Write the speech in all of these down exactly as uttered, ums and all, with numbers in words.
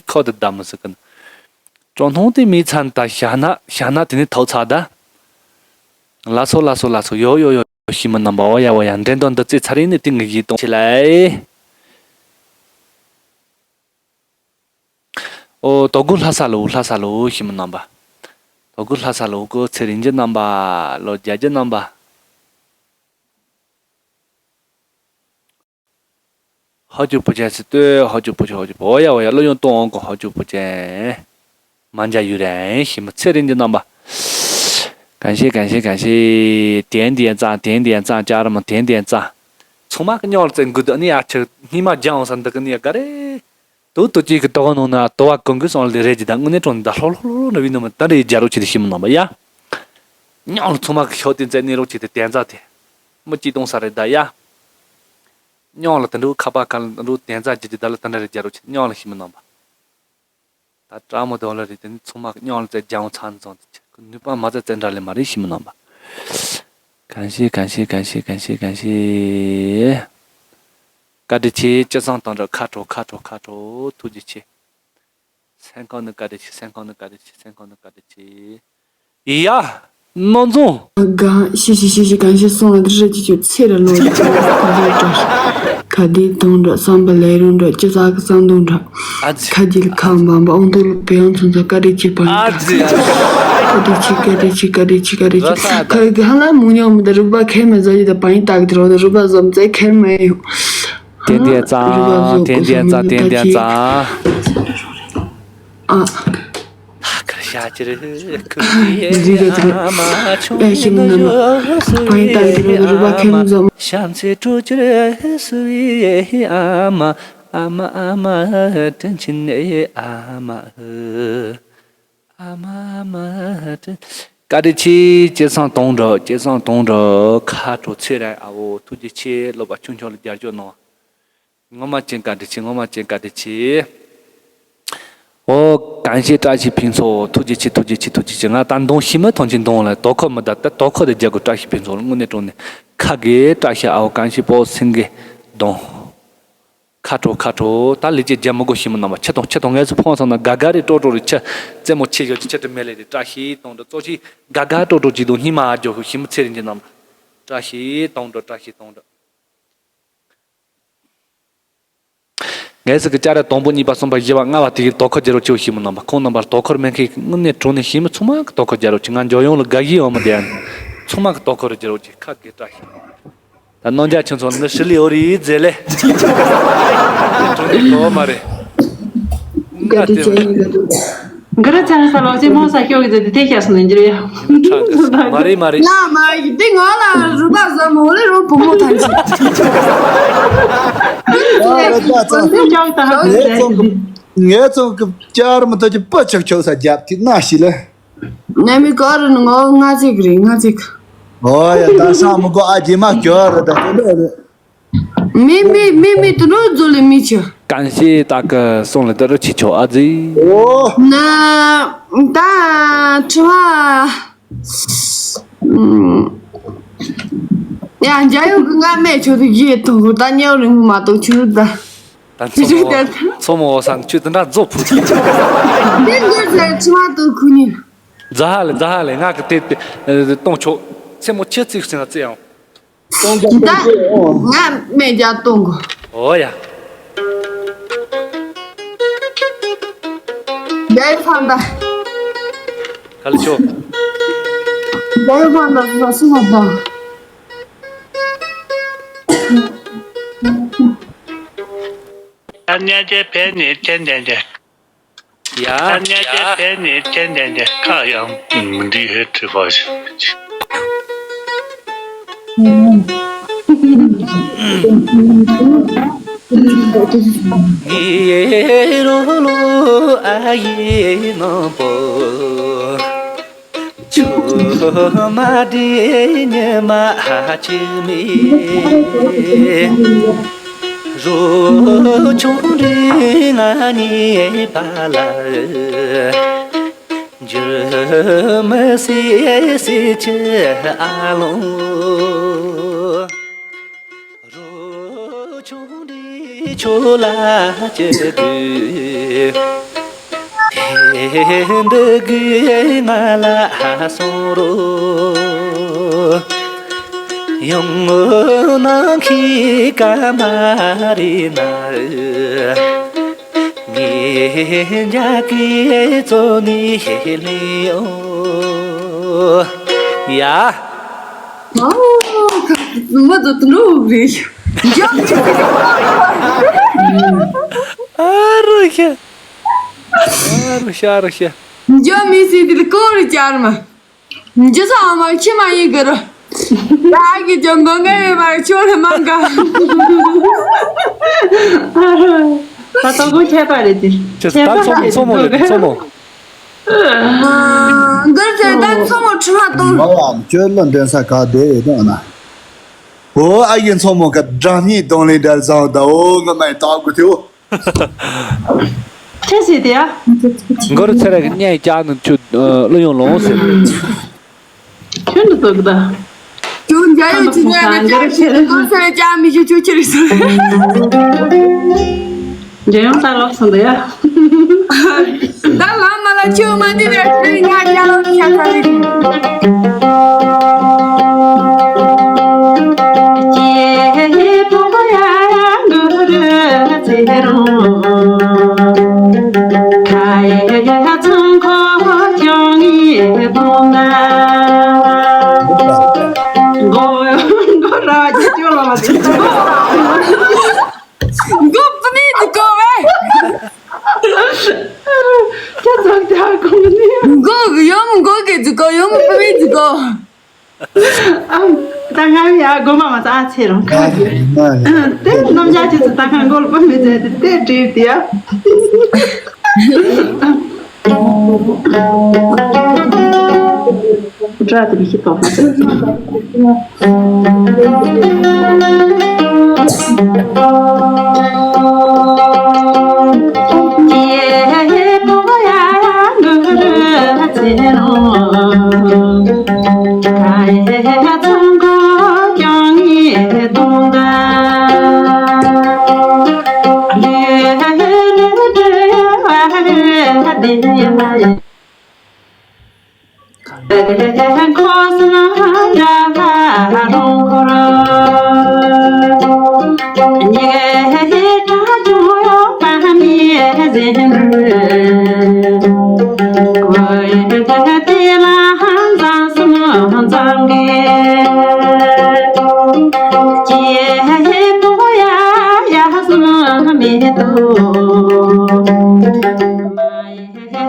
ཁོ་དེ་ད་མི་སྲིད་གི་ན། ཅོ་ནང་དེ་མི་ཚན་ད་ཞག་ན་ཞག་ན་དེ་ནས་ཐོག་ཚ་ད། ལ་སོ་ལ་སོ་ལ་སོ་ཡོ་ཡོ་ཡོ་ཤི་མི་རྣམ་པ་འོ་ཡ་འོ་ཡ་འགྲན་བསྡུར་འདི་རྩེ་ཚར་ཡིན་ནི་ཏིང་གི་ཡིད་གཏོང་ཆེ་ལ། ཨོ་དོ་དགུ་ལྷ་ས་ལོ་ལྷ་ས་ལོ་ཤི་མི་རྣམ་པ། དོ་དགུ་ལྷ་ས་ལོ་གོ་ཚེ་རིང་གི་རྣམ་པ་ལོ་བརྒྱད་ཀྱི་རྣམ་པ། ཧོ་ཅུ་པོ་ཅན་སི་ཏོ་ཧོ་ཅུ་པོ་ཅན་ཧོ་ཅུ་པོ་འོ་ཡ་འོ་ཡ་བློ་ཡོང་གཏོང་འོང་གོ་ཧོ་ཅུ་པོ་ཅན། མ་འཇའ་ཡུ་རན་ཞི་མ་ཚེ་རིང་གི་རྣམ་པ། གང་ཤེས་གང་ཤེས་གང་ཤེས་དན་དན་ཙང་དན་དན་ཙང་ཅ་ར་མ་དན་དན་ཙང་། ཚང་མ་གི་སྙོག་ལ་བཙན་དགོས་འདུག་ནི་ཡ་ཆེ་སྙིགས་མ་རྒྱང་ས་འདི་གི་ནི་ཡ་ག་རེ། དུ་དུ་ཅིག་གི་ལྟོ་ག་ནང་ན་ལྟོ་བ་གང་གི་སོང་ལ་རེད་ཀྱི་ད་དངོས་གནས་དྲང་ནི་ད་ལྷོ་ལྷོ་ལྷོ་ལྷོ་ན་བི་ནོ་མ་ད་རེ་རྒྱ་རོ་ཆེ་དེ་ཞི་མ་རྣམ་པ་ཡ། སྙོག་ལ་ཚང་མ་གི་ཤོག་དེ་བཙན་ནི་རོ་ཆེ་དེ་དན་ཙང་དེ། མི་ཅི་གཏོང་ས་རེད་ད་ཡ། སྙོག་ལ་དུ་འགྲོ་ཁ་པ་ཁ་ལ་དུ་འགྲོ་དན་ཙང་ཅི་ཅི་ད་ལ་ད་འདྲ་རེ་རྒྱ་རོ་ཆེ་སྙོག་ལ་ཞི་མ་རྣམ་པ། ད་ཀྲ་མོ་དོ་ལ་རེད་དེ་ནི་ཚང་མ་སྙོག་ལ་བཙན་རྒྱང་ཚང་ཚང་དེ་ཆེ་ཁོ་ནུས་པ་མ་བཙན་བཙན་འདྲ་ལས་མ་རེད་ཞི་མ་རྣམ་པ། གང་ཤེས་གང་ཤེས་གང་ཤེས་གང་ཤེས་གང་ཤེས། བཀའ་དྲིན་ཆེ་ཅི་སང་དང་འདྲ་ཁ་དྲོ་ཁ་དྲོ་ཁ་དྲོ་ཐུགས་རྗེ་ཆེ། སེམས་ཁོང་ནི་བཀའ་དྲིན་ཆེ་སེམས་ཁོང་ནི་བཀའ་དྲིན་ཆེ་སེམས་ཁོང་ནི་བཀའ་དྲིན་ཆེ། ཡ། ནོར་འཛོམས། གང་ཤི་ཤི་ཤི་ཤི་གང་ཤི་སོང་ལ་རི་རི་ཅི་ཅི་ཚེ་ར་ལོ་རི་ཅི་ཁ་དེ་དང་འདྲ་བསམ་པ་ལས་རུང་འདྲ་ཅི་ཟ་གི་བསམ་དུང་འདྲ། ཨ་ཙི། ཁ་དེ་ལ་ཁ་འབམ་པ་ཨོང་ཏུ་ལ་པེ་ཡང་ཚུན་ཚ་བཀའ་དྲིན་ཆེ་བ་ཡིན། ཨ་ཙི། བཀའ་དྲིན་ཆེ་བཀའ་དྲིན་ཆེ་བཀའ་དྲིན་ཆེ་བཀའ་དྲིན་ཆེ། ར་ས་ད། ཁ་གི་ཧ་ལ་མུ་ཉོ་མི་ད་རུ་བ་ཁེ་མེ་ཟ་ཡི་ད་པ་ཡིན་ཏག་དེ་རོ་ད་རུ་བ་ཟམ་ཚེ་ཁེ་མེ་ཡོ། དེ་འདྲ་ཙང་དེ་འདྲ་ཙང་དེ་འདྲ་ཙང་། ཨ། ཁ་ཤ་ཅི་རེད་ཁུ་ཡེ་ཨ་མ་ཆུང་ནི་ཞོ་སུ་ཡེ་ཨ་མ་ཤམ་ཚེ་དྲུག་ཅི་རེད་སུ་ཡེ་ཨ་མ་ཨ་མ་ཨ་མ་དྲིན་ཆེ་ནི་ཨ་མ་ཨ་མ་ཨ་མ་དྲིན། བཀའ་དྲིན་ཆེ་ཅེ་སང་དོང་འགྲོ་ཅེ་སང་དོང་འགྲོ་ཁ་དྲོ་ཚེ་རིང་ཨ་བོ་ཐུགས་རྗེ་ཆེ་སློབ་པ་ཆུང་ཆུང་ལ་རྒྱབ་སྐྱོར་གནང་། ངོ་མ་ཅན་བཀའ་དྲིན་ཆེ་ངོ་མ་ཅན་བཀའ་དྲིན་ཆེ། ཨོ་གང་ཤེས་བཀྲ་ཤིས་ཕུན་ཚོགས་ཐུགས་རྗེ་ཆེ་ཐུགས་རྗེ་ཆེ་ཐུགས་རྗེ་ཆེ། ང་ད་འདོང་ཤི་མི་ཐོན་ཆེན་འདོང་ལ་དོ་ཁོ་མི་ད་ད་དོ་ཁོ་དེ་རྒྱ་གོ་བཀྲ་ཤིས་ཕུན་ཚོགས་ལ་དངོས་གནས་དྲང་ནས་ཁ་གེ་བཀྲ་ཤིས་ཨའོ་གང་ཤེས་པོ་སེང་གེ་འདོང་། ཁ་དྲོ་ཁ་དྲོ་ད་ལི་ཅེ་རྒྱ་མི་གོ་ཤི་མི་རྣམ་པ་ཆེ་དང་ཆེ་དང་ངལ་གསོ་ཕོངས་སང་ན་དགའ་དགའ་རེ་ཀྲོ་ཀྲོ་རེ་ཆེ་རྩེད་མོ་ཆེ་ཞོ་ཆེ་ཆེ་དྲི་མེད་ལེ་རེ་བཀྲ་ཤིས་གཏོང་དྲ་གཙོ་ཆེ་དགའ་དགའ་ཀྲོ་ཀྲོ་ཅི་དང་སྙིང་མ་ཨ་ཇོ་ཤི་མི་ཚེ་རིང་གི་རྣམ་པ་བཀྲ་ཤིས་གཏོང་དྲ་བཀྲ་ཤིས་གཏོང་དྲ། ངས་ཟིག་གི་ཅ་ར་དང་པོ་གཉིས་པ་གསུམ་པ་བཞི་པ་ལྔ་པ་དེ་གི་དོ་ཁུར་རྒྱལ་རབས་ཆེ་བོ་ཞིག་མི་རྣམ་པ་ཁོང་རྣམ་པར་དོ་ཁུར་སྨན་ཁའི་དངོས་གནས་དྲང་གནས་ཞིག་མི་ཚང་མ་གི་དོ་ཁུར་རྒྱལ་རབས་ཆེ། ང་འཇོ་ཡོང་ལ་དགའ་གི་ཡོང་མི་དེ་ཡང་ཚང་མ་གི་དོ་ཁུར་རྒྱལ་རབས་ཆེ་ཁ་གི་བཀྲ་ཤིས། ད་རྣམ་རྒྱལ་ཁྱོད་ཚོ་ནི་ཧྲི་ལི་ཨོ་རི་མཛེས་ལེ། དྲང་གནས་གོ་བ་མ་རེད། ང་དེ་ག་དུས་ཅན་ཡིན་ག་དུས། ག་ར་ཚང་ས་ལོ་ཚེ་མོ་ས་ཤོག་གི་དེ་དེ་ཤ་སོང་ནས་འགྱུར་ཡ། མ་རེད་མ་རེད། ལ་མ་ཡི་དེ་ང་ལ་རུ་པ་ཟ་མོ་ལེ་རོ་བུ་མོ་ཐམས་ཅད། ཨ་ར་ད་ཚ། ངས་ཚང་གི་ངས་ཚང་གི་བཅར་མི་ཐུབ་ཀྱི་པ་ཆག་ཆག་ས་རྒྱབ་ཀྱི་ན་ཞི་ལེ། ནས་མི་ག་རུ་ནི་ང་ལྔ་ཚིག་རེད་ལྔ་ཚིག་ཨོ་ཡ་ད་སང་མི་གོ་ཨ་ཇེ་མ་གྱོ་ར་ད་དེ་འདྲ་རེད། མི་མི་མི་མི་དུ་ནུ་ཛོ་ལི་མི་ཆུ། གང་ཤེས་ད་གི་སོང་ལ་ད་རུ་ཆི་ཆོ་ཨ་ཛི། ཨོ། ན་ད་ཁྲི་བ། ཡ་འཇའ་ཡོད་གི་ང་མེད་ཆོ་དུ་ཡེ་ཏུ་ད་ཉེ་རིང་མ་གཏོགས་ཆུ་ད། ད་མཚོ་མོ་མཚོ་མོ་བོ་སང་ཆུ་དུ་འདྲ་རྫོ་ཕུ་དུ། དེ་འདི་ཟེར་ཁྲི་བ་དུ་ཁུ་ནི། ཛ་ཧ་ལེ་ཛ་ཧ་ལེ་ང་གི་དེ་དེ་གཏོང་ཆོག་མཚན་མོ་ཁྱི་བརྩིགས་ཟིན་ན་བརྩི་ཡང་། གཏོང་གི་ད་གཏོང་གི་ཨོ། ང་མེད་རྒྱ་གཏོང་གི་ཨོ་ཡ། རྒྱལ་ཕམ་པ། ག་ལ་ཆོ། རྒྱལ་ཕམ་པ་སུ་སུ་མ་དང་། ཨ་ཉ་ཅེ་ཕེ་ནི་ཅན་ཅན་ཅན། ཡ། ཨ་ཉ་ཅེ་ཕེ་ནི་ཅན་ཅན་ཅན་ཁ་ཡང་མི་འདི་ཧེ་ཁྲི་བ་ཞིག་ངེ་རོ་ལོ་ཨ་ཡེ་ནོ་པོ། ཆུ་མ་འདྲེས་ཉི་མ་ཧ་ཅི་མེད། རོ་ཆུང་འདྲེས་ང་གཉིས་བར་ལ། འགྱུར་མི་སྲིད་སྲིད་ཆུ་ཨ་ལོང་། རོ་ཆུང་འདྲེས་ ཁྱོད་ལ་ཅི་དགོས། དེ་འདི་དགོས་ང་ལ་གསུང་རོགས། ཡང་ངོ་ནང་གི་ཀ་མ་རེད་ན། ངས་འཇའ་གི་ཚོ་ནི་ལེན་ཡོང་། ཡ། ཨོ། མ་དོ་དུ་ནོ་རེད། འཇམ་ཅིག་ཨ་རོ་ཤ། ཨ་རོ་ཤ་ཨ་རོ་ཤ། འཇམ་མི་སྲིད་དེ་ལ་ཀོ་རུ་བཅར་མ། འཇུ་ས་ཨ་མ་ཁྱི་མ་ཡིན་གི་རུ། ད་གི་ཅོ་མགོ་ངའི་མ་ཁྱོད་ལ་མ་འགའ། ད་ལྟ་གོ་ཁྱད་པར་རེད་དེ། ཁྱེད་ད་མཚོ་མོ་མཚོ་མོ་རེད་མཚོ་མོ། འདིར་ཚེ་ད་མཚོ་མོ་ཁྲི་མ་གཏོང་། མ་བ་ཁྱོད་ལ་འདོན་ས་ག་དེ་ཡོད་དོ་ན། འོ་ཨ་ཡིན་མཚོ་མོ་ག་སྒྲ་སྙིང་གཏོང་ལེ་འདྲ་བཟང་ད་འོ་ང་མ་ཡིན་ད་གུ་ཐེའོ། ཁྱེད་ཟེར་དེ་ཡ། མགོ་རུ་ཚེ་ར་གི་གཉའ་ཡི་ལྕགས་ནི་ཆུ་ཀླུ་ཡོང་ལོང་ཟེར། ཁྱོད་འདི་ཚོ་གི་ད། ཁྱོད་འཇའ་ཡོད་ཅི་ཉ་ནི་ལྕགས་ཤིག་གི་ཀོ་ས་ལྕགས་མི་ཤི་ཆུ་ཁྱེར་སོང་། འཇའ་ཡོང་ད་ལོག་སོང་འདི་ཡ། ད་ལ་མ་ལ་ཁྱོད་མ་འདི་རེད་ང་རྒྱ་ལོ་ཤ་ཚ་རེད། མགོ་བུ་མེད་འདུག་གོ་བས། ཁྱེད་ཚོ་དེ་ཧ་གོ་མི་ནུས། མགོ་གི་ཡོམ་མགོ་གི་འདུག་གོ་ཡོམ་བུ་མེད་འདུག་གོ། ཨ། ད་ང་ཡ་དགོན་པ་མ་ཚ་ཨ་ཚེ་རང་ཁ་གི། དེ་རྣམ་གཞག་ཁྱེད་ཚོ་ད་ཁ་མགོ་ལ་པ་མི་ཚེ་དེ་དེ་བྲིས་དེ་ཡ། སྒྲ་དེ་མི་ཤེས་ཏོག་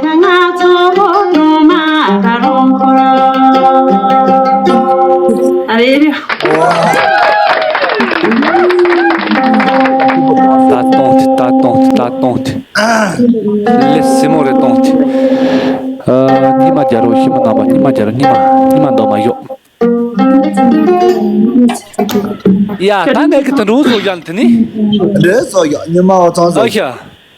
ཙམ། ང་ཚོ་སྒྲོལ་མ་རོང་འཁོར། ཨ་རེ་རེ། ད་གཏོང་ཐུབ་ད་གཏོང་ཐུབ་ད་གཏོང་ཐུབ། ལས་སྲིད་མོ་རེ་གཏོང་ཐུབ། ཨ། ཉི་མ་རྒྱལ་རོ་ཤི་མ་ནང་པ་ཉི་མ་རྒྱལ་རོ་ཉི་མ་ཉི་མ་འདོགས་མ་ཡོད། ཡ་ད་ངས་ཀྱི་དུད་འགྲོ་བཟོ་བཞག་དེ་ནི། འདྲེ་བཟོ་ཡག་ཉི་མ་བ་ཚང་བཟོ། ཨ་ཤ།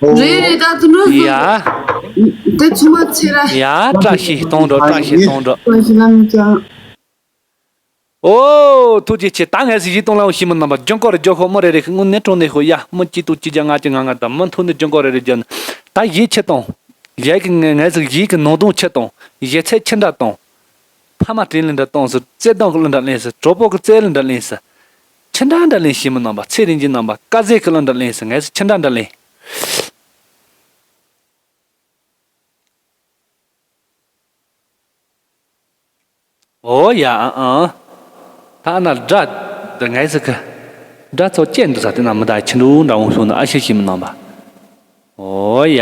རེད་རེད་ད་དུད་འགྲོ་བཟོ། ཡ། དེ་ཚུ་མ་ཚེ་ར། ཡ་བཀྲ་ཤིས་གཏོང་འགྲོ་བཀྲ་ཤིས་གཏོང་འགྲོ། བཀྲ་ཤིས་ལ་མི་ཀྱང་། ཨོ། ཐུགས་རྗེ་ཆེ། ད་ངས་སི་ཡིད་གཏོང་ལ་འོང་ཤི་མི་རྣམ་པ་ཇོན་ཀོ་རེ་ཇོ་ཧོ་མོ་རེ་རེ་ཁི་དངོས་གནས་དྲང་གནས་ཤོ་ཡ་མོ་ཅི་ཏུ་ཅི་ཇ་ང་ཅི་ང་ང་ད་མི་མཐོ་ནི་ཇོན་ཀོ་རེ་རེ་ཇོན། ད་ཡིད་ཆེ་གཏོང་། ཡ་གི་ངས་ངས་སི་ཡིད་གི་ནང་དོན་ཆེ་གཏོང་། ཡེ་ཚད་ཆེ་འདྲ་གཏོང་། ཕ་མ་དྲིན་ལན་འདྲ་གཏོང་སི་རྩེ་གདོང་གི་ལ་འདྲ་ལེན་སི་གྲོགས་པོ་གི་རྩེ་ལ་འདྲ་ལེན་སི། ཆི་འདྲ་འདྲ་ལེན་ཤི་མི་རྣམ་པ་ཚེ་རིང་གི་རྣམ་པ་དཀའ་ཟས་གི་ལ་འདྲ་ལེན་སི་ངས་སི་ཆི་འདྲ་འདྲ་ལེན། ཨོ་ཡ་ཨ་ཨ། ད་ན་དགྲ་འདི་ངས་སི་གི་དགྲ་ཚོ་ཅན་འདི་ས་དེ་ན་མི་ད་ཆི་འདུག་འདྲ་འོང་སོང་ན་ཨ་ཤི་ཤི་མི་རྣམ་པ། ཨོ་ཡ།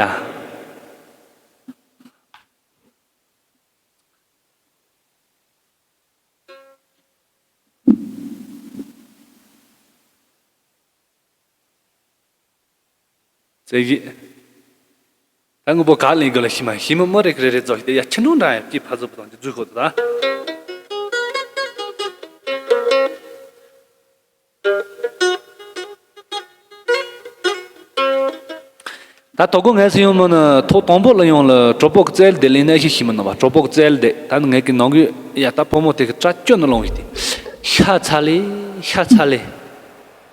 རྩེ་གཞི། ད་དངོས་པོ་ག་ལེན་དགོས་ལ་ཤི་མ་ཤི་མི་མོ་རེ་རེ་རེ་རྫོགས་ཤི་དེ་ཡ་ཆི་འདུག་འདྲ་ཡ་སྐྱིད་ཕ་ཟོ་པོ་དང་འཇུ་ཁོ་ད། ད་དོ་གོ་ངས་སུ་ཡོང་མོ་ནི་ཐོག་དང་པོ་ལ་ཡོང་ལ་གྲོགས་པོ་གི་རྩལ་དེ་ལེན་ནས་ཤི་ཤི་མི་ནོ་བ་གྲོགས་པོ་གི་རྩལ་དེ་ད་ནི་ངས་ཀྱི་ནང་གི་ཡ་ད་ཕོ་མོ་དེ་གི་སྐྲ་བཅོ་ནི་ལོང་ཡི་དེ་ཤ་ཚ་ལེ་ཤ་ཚ་ལེ།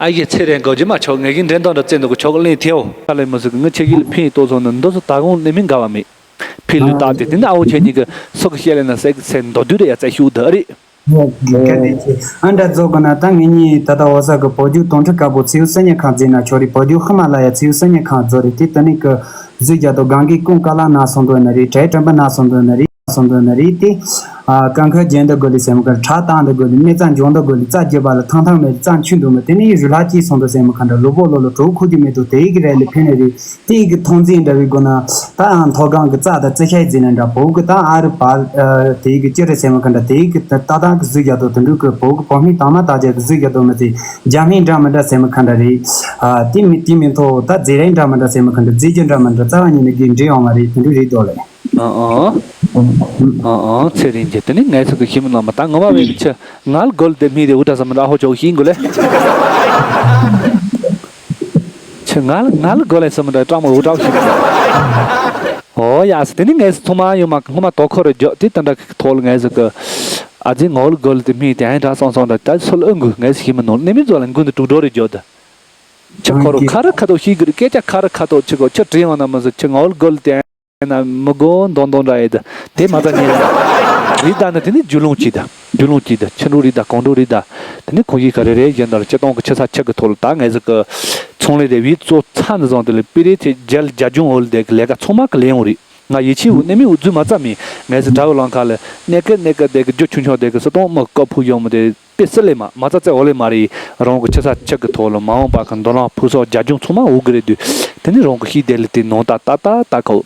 ཨ་ཡེ་ཚེ་རིང་གོ་རྒྱུ་མ་ཆོག་ངེད་ཀྱི་འགྲན་བསྡུར་འདྲ་རྩེ་འདུག་གི་ཆོག་གི་གླེང་ཐེའོ། ཁ་ལས་མི་ཟིག་ངི་ཆེ་གི་ལ་ཕན་ཡི་ཏོ་སོང་ནི་འདི་སུ་ད་གོང་ནི་མི་འགའ་བ་མེད། ཕི་ལུ་ཏག་ཏེ་དེ་འདྲ་ཨ་བོ་ཆེ་གཉིས་ཀྱི་སོག་གི་བཤད་ལས་ན་སེ་སེ་མདོ་དུས་རེ་ཡ་བཙལ་ཤུགས་འདི་ཨ་རེད། ཨ་འདྲ་རྫོགས་གི་ན་ད་ངེད་གཉིས་ད་ལྟ་འོ་ས་གི་བོད་བརྒྱུད་དོན་ཁྲིད་བཀའ་པོད་ཚེའུ་གསར་རྙིང་ཁང་བརྩིས་ན་ཆོག་རེད། བོད་བརྒྱུད་ཧི་མ་ལ་ཡ་ཚེའུ་གསར་རྙིང་ཁང་རྫོགས་རེད། དེ་དེ་ནས་གི་བཟོས་རྒྱ་དོ་གང་གི་ཀུན་དཀའ་ལ་ན་སོང་དོན་ན་རེད། གྲལ་དྲན་པ་ན་སོང་དོན་ན་རེད། སོང་དོན་ན་རེད་དེ། ཨ་ཀ་མཁར་རྒྱན་དུ་དགོས་ལི་སེམས་ཁར་ཁྲག་བཏང་དུ་དགོས་ལི་མེ་རྩ་འཇོང་དུ་དགོས་ལི་རྩ་རྒྱུ་བ་ལ་ཐང་ཐང་མེད་ལི་རྩ་འཆུ་འདུག་མི་དེ་ནས་རུ་ལ་སྐྱེས་སོང་དུ་སེམས་ཁར་འདྲ་ལུ་པོ་ལོ་ལོ་གྲོགས་ཁུ་རྒྱུ་མེད་དུ་དེ་ཡི་གི་རེད་ལི་ཕན་ནི་རེད། དེ་ཡི་གི་ཐོང་འཛིན་འདྲ་བའི་སྒོ་ན་ད་ཨང་མཐོ་སྒང་གི་རྩ་དང་རྩི་ཤའི་རྫི་ན་འདྲ་བོ་གི་ད་ཨ་རུ་བ་དེ་ཡི་གི་ཅི་རེད་སེམས་ཁར་འདྲ་དེ་ཡི་གི་ད་ད་ད་གི་གཟུགས་རྒྱ་དོ་དུ་འདུག་གི་བོ་གི་བོ་མི་དང་མ་ད་རྒྱ་གི་གཟུགས་རྒྱ་དོ་མི་ཚེ་རྒྱ་མི་འདྲ་མི་འདྲ་སེམས་ཁར་འདྲ་རེད། ཨ་དེ་མི་དེ་མི་མཐོ་ད་རྫི་རེད་འདྲ་མི་འདྲ་སེམས་ཁར་འདྲ་རྫི་རྒྱུ་འདྲ་མི་འདྲ་རྩ་བ་ཉིད་ནས་གི་འདྲི་ཡོང་བ་རེད་དུ་འདུག་རེད་དོ་ལེ། ཨ་ཨ། ཨ་ཨ་ཚེ་རིང་གིས་དེ་ནི་ངའི་ཚོ་གི་ཤི་མི་ནང་མ་ད་ངོ་མ་བས་ཀྱི་ཆེ་ང་ལ་གོལ་དེ་མི་དེ་འུ་དྲ་ས་མི་འདྲ་ཨ་ཧོ་ཅོག་ཤིང་གོ་ལེ། ཆེ་ང་ལ་ང་ལ་གོལ་ལེ་ས་མི་འདྲ་ཀྲང་མ་འུ་དྲ་ཤིང་གོ། ཨོ་ཡ་སི་དེ་ནི་ངའི་ཚོ་ཐོག་མ་ཡོད་མ་སྔོན་མ་དོ་ཁོ་རེ་རྒྱོ་དེ་ད་འདྲ་གི་ཐོག་ལ་ངའི་ཚོ་གི་ཨ་ཙི་ངོ་ལ་གོལ་དེ་མི་དེ་ཨ་འདྲ་སོང་སོང་འདྲ་ད་སོལ་ཨ་འགུ་ངའི་ཚོ་ཤི་མི་ནང་ནི་མི་ཚོ་ལ་འགུ་འདི་དྲུག་འགྲོ་རེ་རྒྱོ་དེ། ཆེ་ཁོ་རུ་ཁ་ར་ཁ་ཐོག་ཤི་གི་རེད་སྐད་ཆ་ཁ་ར་ཁ་ཐོག་ཆེ་གོ་ཆེ་དྲིས་ཡོང་ན་མི་ཟེར་ཆེ་ངོ་ལ་གོལ་དེ། ན་མི་དགོ་མདོང་མདོང་འདྲ་ཡེ་ད་དེ་མ་ཚ་ཉེ་ལ་རི་ད་ནི་དེ་ནི་རྒྱུ་ལུང་གཅིག་ད་རྒྱུ་ལུང་གཅིག་ད་ཆི་འགྲོ་རི་ད་གང་འགྲོ་རི་ད་དེ་ནི་ཁོང་གི་ག་རེ་རེད་གཞན་དང་སྤྱི་སྟོང་གི་ཆི་ས་ཆི་གི་ཐོག་ལ་ད་ངས་ཟིག་གི་ཚོང་ལས་རེ་བའི་གཙོ་ཚ་ནི་བཟང་དེ་ལ་པི་རེ་ཚེ་རྒྱལ་རྒྱ་ལྗོངས་འོལ་དེ་གི་ལས་ཀ་ཚང་མ་གི་ལས་ཡོང་རེད། ང་ཡིད་ཆེས་འུ་གནས་མི་འུ་རྫུས་མ་ཚ་མི་ངས་ཟིག་དྲ་བའི་ལང་ཁ་ལ་གནས་ཀི་གནས་ཀི་དེ་གི་རྒྱུ་ཆུང་ཆུང་དེ་གི་སྤྱི་སྟོང་མི་ཀ་ཕུ་ཡོང་མི་དེ། དཔེ་སྲིད་ལས་མ་མ་རྩ་རྩེ་འོ་ལས་མ་རེད། རང་གི་ཆི་ས་ཆི་གི་ཐོག་ལ་མ་འོངས་པ་གི་མདོ་ལང་ཕུགས་སོགས་རྒྱ་ལྗོངས་ཚང་མ་འུ་གི་རེད་དུས་དེ་ནི་རང་གི་ཤེས་དེ་ལས་དེ་ནང་ད་ད་ད་ད་ཁོ་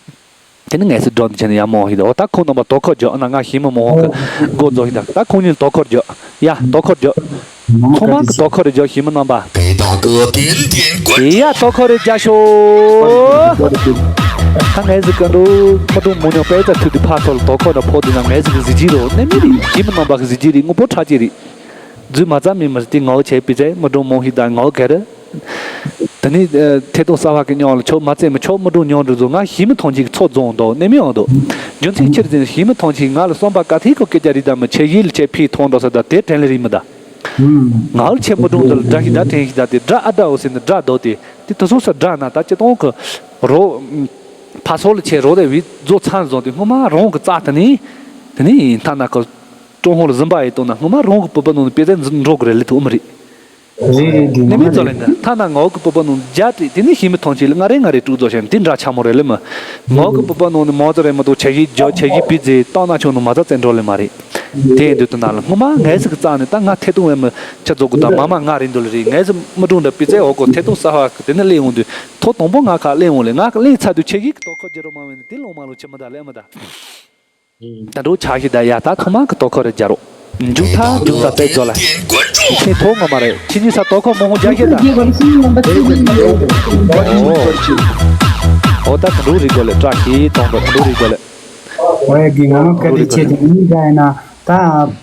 དེ་ནི་ངས་སི་འགྲོ་འདི་ཆེ་ནི་ཡ་མོ་ཧི་ད་འོ་ད་ཁོང་རྣམ་པ་དོ་ཁོ་རྒྱོ་ཨ་ན་ང་ཤེས་མི་མོ་ཧོ་གི་མགོ་རྫོགས་ཧི་ད་ད་ཁོང་གཉིས་དོ་ཁོ་རྒྱོ་ཡ་དོ་ཁོ་རྒྱོ་ཚང་མ་གི་དོ་ཁོ་རེ་རྒྱོ་ཤེས་མི་རྣམ་པ། དེ་དག་གི་བདེན་བདེན་དགོད། དེ་ཡ་དོ་ཁོ་རེ་རྒྱ་ཤོ། ད་ངས་སི་ཀ་འགྲོ་ཁོ་འགྲོ་མོ་ཉོ་པའི་ད་ཐུ་དི་ཕ་ཚོ་ལ་དོ་ཁོ་ད་ཕོ་དི་ན་ངས་སི་གི་གཟི་བརྗིད་རོ་ནི་མི་རེད་ཤེས་མི་རྣམ་པ་གི་གཟི་བརྗིད་རེད་དངོས་པོ་ཁྲག་ཅིག་རེད། རྫུས་མ་རྩ་མི་མི་དེ་ངའོ་བྱས་པི་ཙེ་མི་འགྲོ་མོ་ཧི་དང་ངའོ་ག་རེ། ད་ནི་ཐེ་གཏོགས་གསར་བ་གི་མྱོང་ལ་ཆོག་མ་རྩེ་མི་ཆོག་མི་འགྲོ་མྱོང་འགྲོ་ཚོ་ང་ཤེས་མི་ཐོང་ཅིག་ཚོ་རྫོང་དོ་ནས་མི་ཡོང་དོ། རྒྱུ་མཚན་ཕྱིར་འཛིན་ཤེས་མི་ཐོང་ཅིག་ང་ལ་གསོན་པ་ག་ཐེ་ཁོ་སྐད་རྒྱ་རི་དང་མི་ཆེ་ཡིལ་ཆེ་ཕི་ཐོང་འགྲོ་ས་ད་དེ་དྲན་ལེ་རི་མི་ད། ང་ལ་ཆེ་མི་འགྲོ་འདི་ལ་དགྲ་ཤི་ད་དྲན་ཤི་ད་དེ་དགྲ་ཨ་དགྲ་འོ་ཟེར་ནི་དགྲ་དོ་དེ་དེ་དུ་སོ་ས་དགྲ་ན་ད་ཅི་གཏོང་གི་རོ། ཕ་སོ་ལ་ཆེ་རོ་དེ་བི་རྫོ་ཚང་བཟོ་དེ་སྔོན་མ་རོང་གི་རྩ་ད་ནི་དེ་ནི་ཐ་ན་ཁོ། ཀྲུང་ཧོ་ལ་གཟིམ་པ་ཡི་དོན་ན་སྔོན་མ་རོང་གི་བུ་པ་ནང་ནས་དཔེ་ཚན་འགྲོ་གི་རེད་ལི་ཐུག་མི་རེད། རེད་རེད་རེད་ནི་མི་ངོ་མ་ཚོ་རེད། ལེན་ད་ཐ་ན་ངའོ་གི་བུ་པ་ནང་རྒྱ་དྲི་དེ་ནི་ཤི་མི་ཐོང་ཆེ་ལ་ང་རེ་ང་རེ་དཀྲུག་རྫོགས་ཤན་དེ་འདྲ་ཆ་མོ་རེད་ལི་མི། ངའོ་གི་བུ་པ་ནང་ནས་མོ་ཚོ་རེ་མ་གཏོགས་ཆ་ཤི་རྒྱོ་ཆ་ཤི་པི་ཛེ་ཏང་ན་ཆུང་ནང་མ་ཚ་བཙན་འགྲོ་ལི་མ་རེད། དེ་ཡིན་དུས་དུ་ན་ལ་སྔོན་མ་ངའི་སི་གི་རྩ་ནས་ད་ང་ཐེ་ཏུང་བས་མི་ཆ་རྫོགས་གི་ད་མ་མ་ང་རེ་འདུལ་རེད་ངའི་སི་མི་དྲུང་འདྲ་པི་ཙེ་འོ་གོ་ཐེ་ཏུང་ས་ཧ་གི་དེ་ནི་ལེན་འོང་དུས་ཐོ་དང་པོ་ང་ཁ་ལེན་འོང་ལེ་ང་གི་ལེན་ཚ་དུས་ཆ་ཤི་གི་དོ་ཁོ་རྒྱ་རོ་མ་བས་ནི་དེ་ལོང་མ་ལོ་ཆི་མི་ད་ལེ་མི་ད། ད་འགྲོ་ཆ་ཤི་ད་ཡ་ད་ཐོག་མ་གི་དོ་ཁོ་རེ་རྒྱ་རོ། མཇུག་ཐ་མཇུག་ད་པའི་རྫོ་ལ། ཁྱེད་ཐོག་ངོ་མ་རེད་ཁྱེད་གཉིས་ས་དོ་ཁོ་མོ་ཧོ་རྒྱ་ཤི་ད། ཨོ་ད་འགྲོ་རིག་གོ་ལེ་བཀྲ་ཤིས་ཐོང་འགྲོ་འགྲོ་རིག་གོ་ལེ། ཨོ་ཡ་གི་ངོ་མ་ག་དེ་ཆེ་དེ་མི་འདྲ་ཡིན་ན་ད།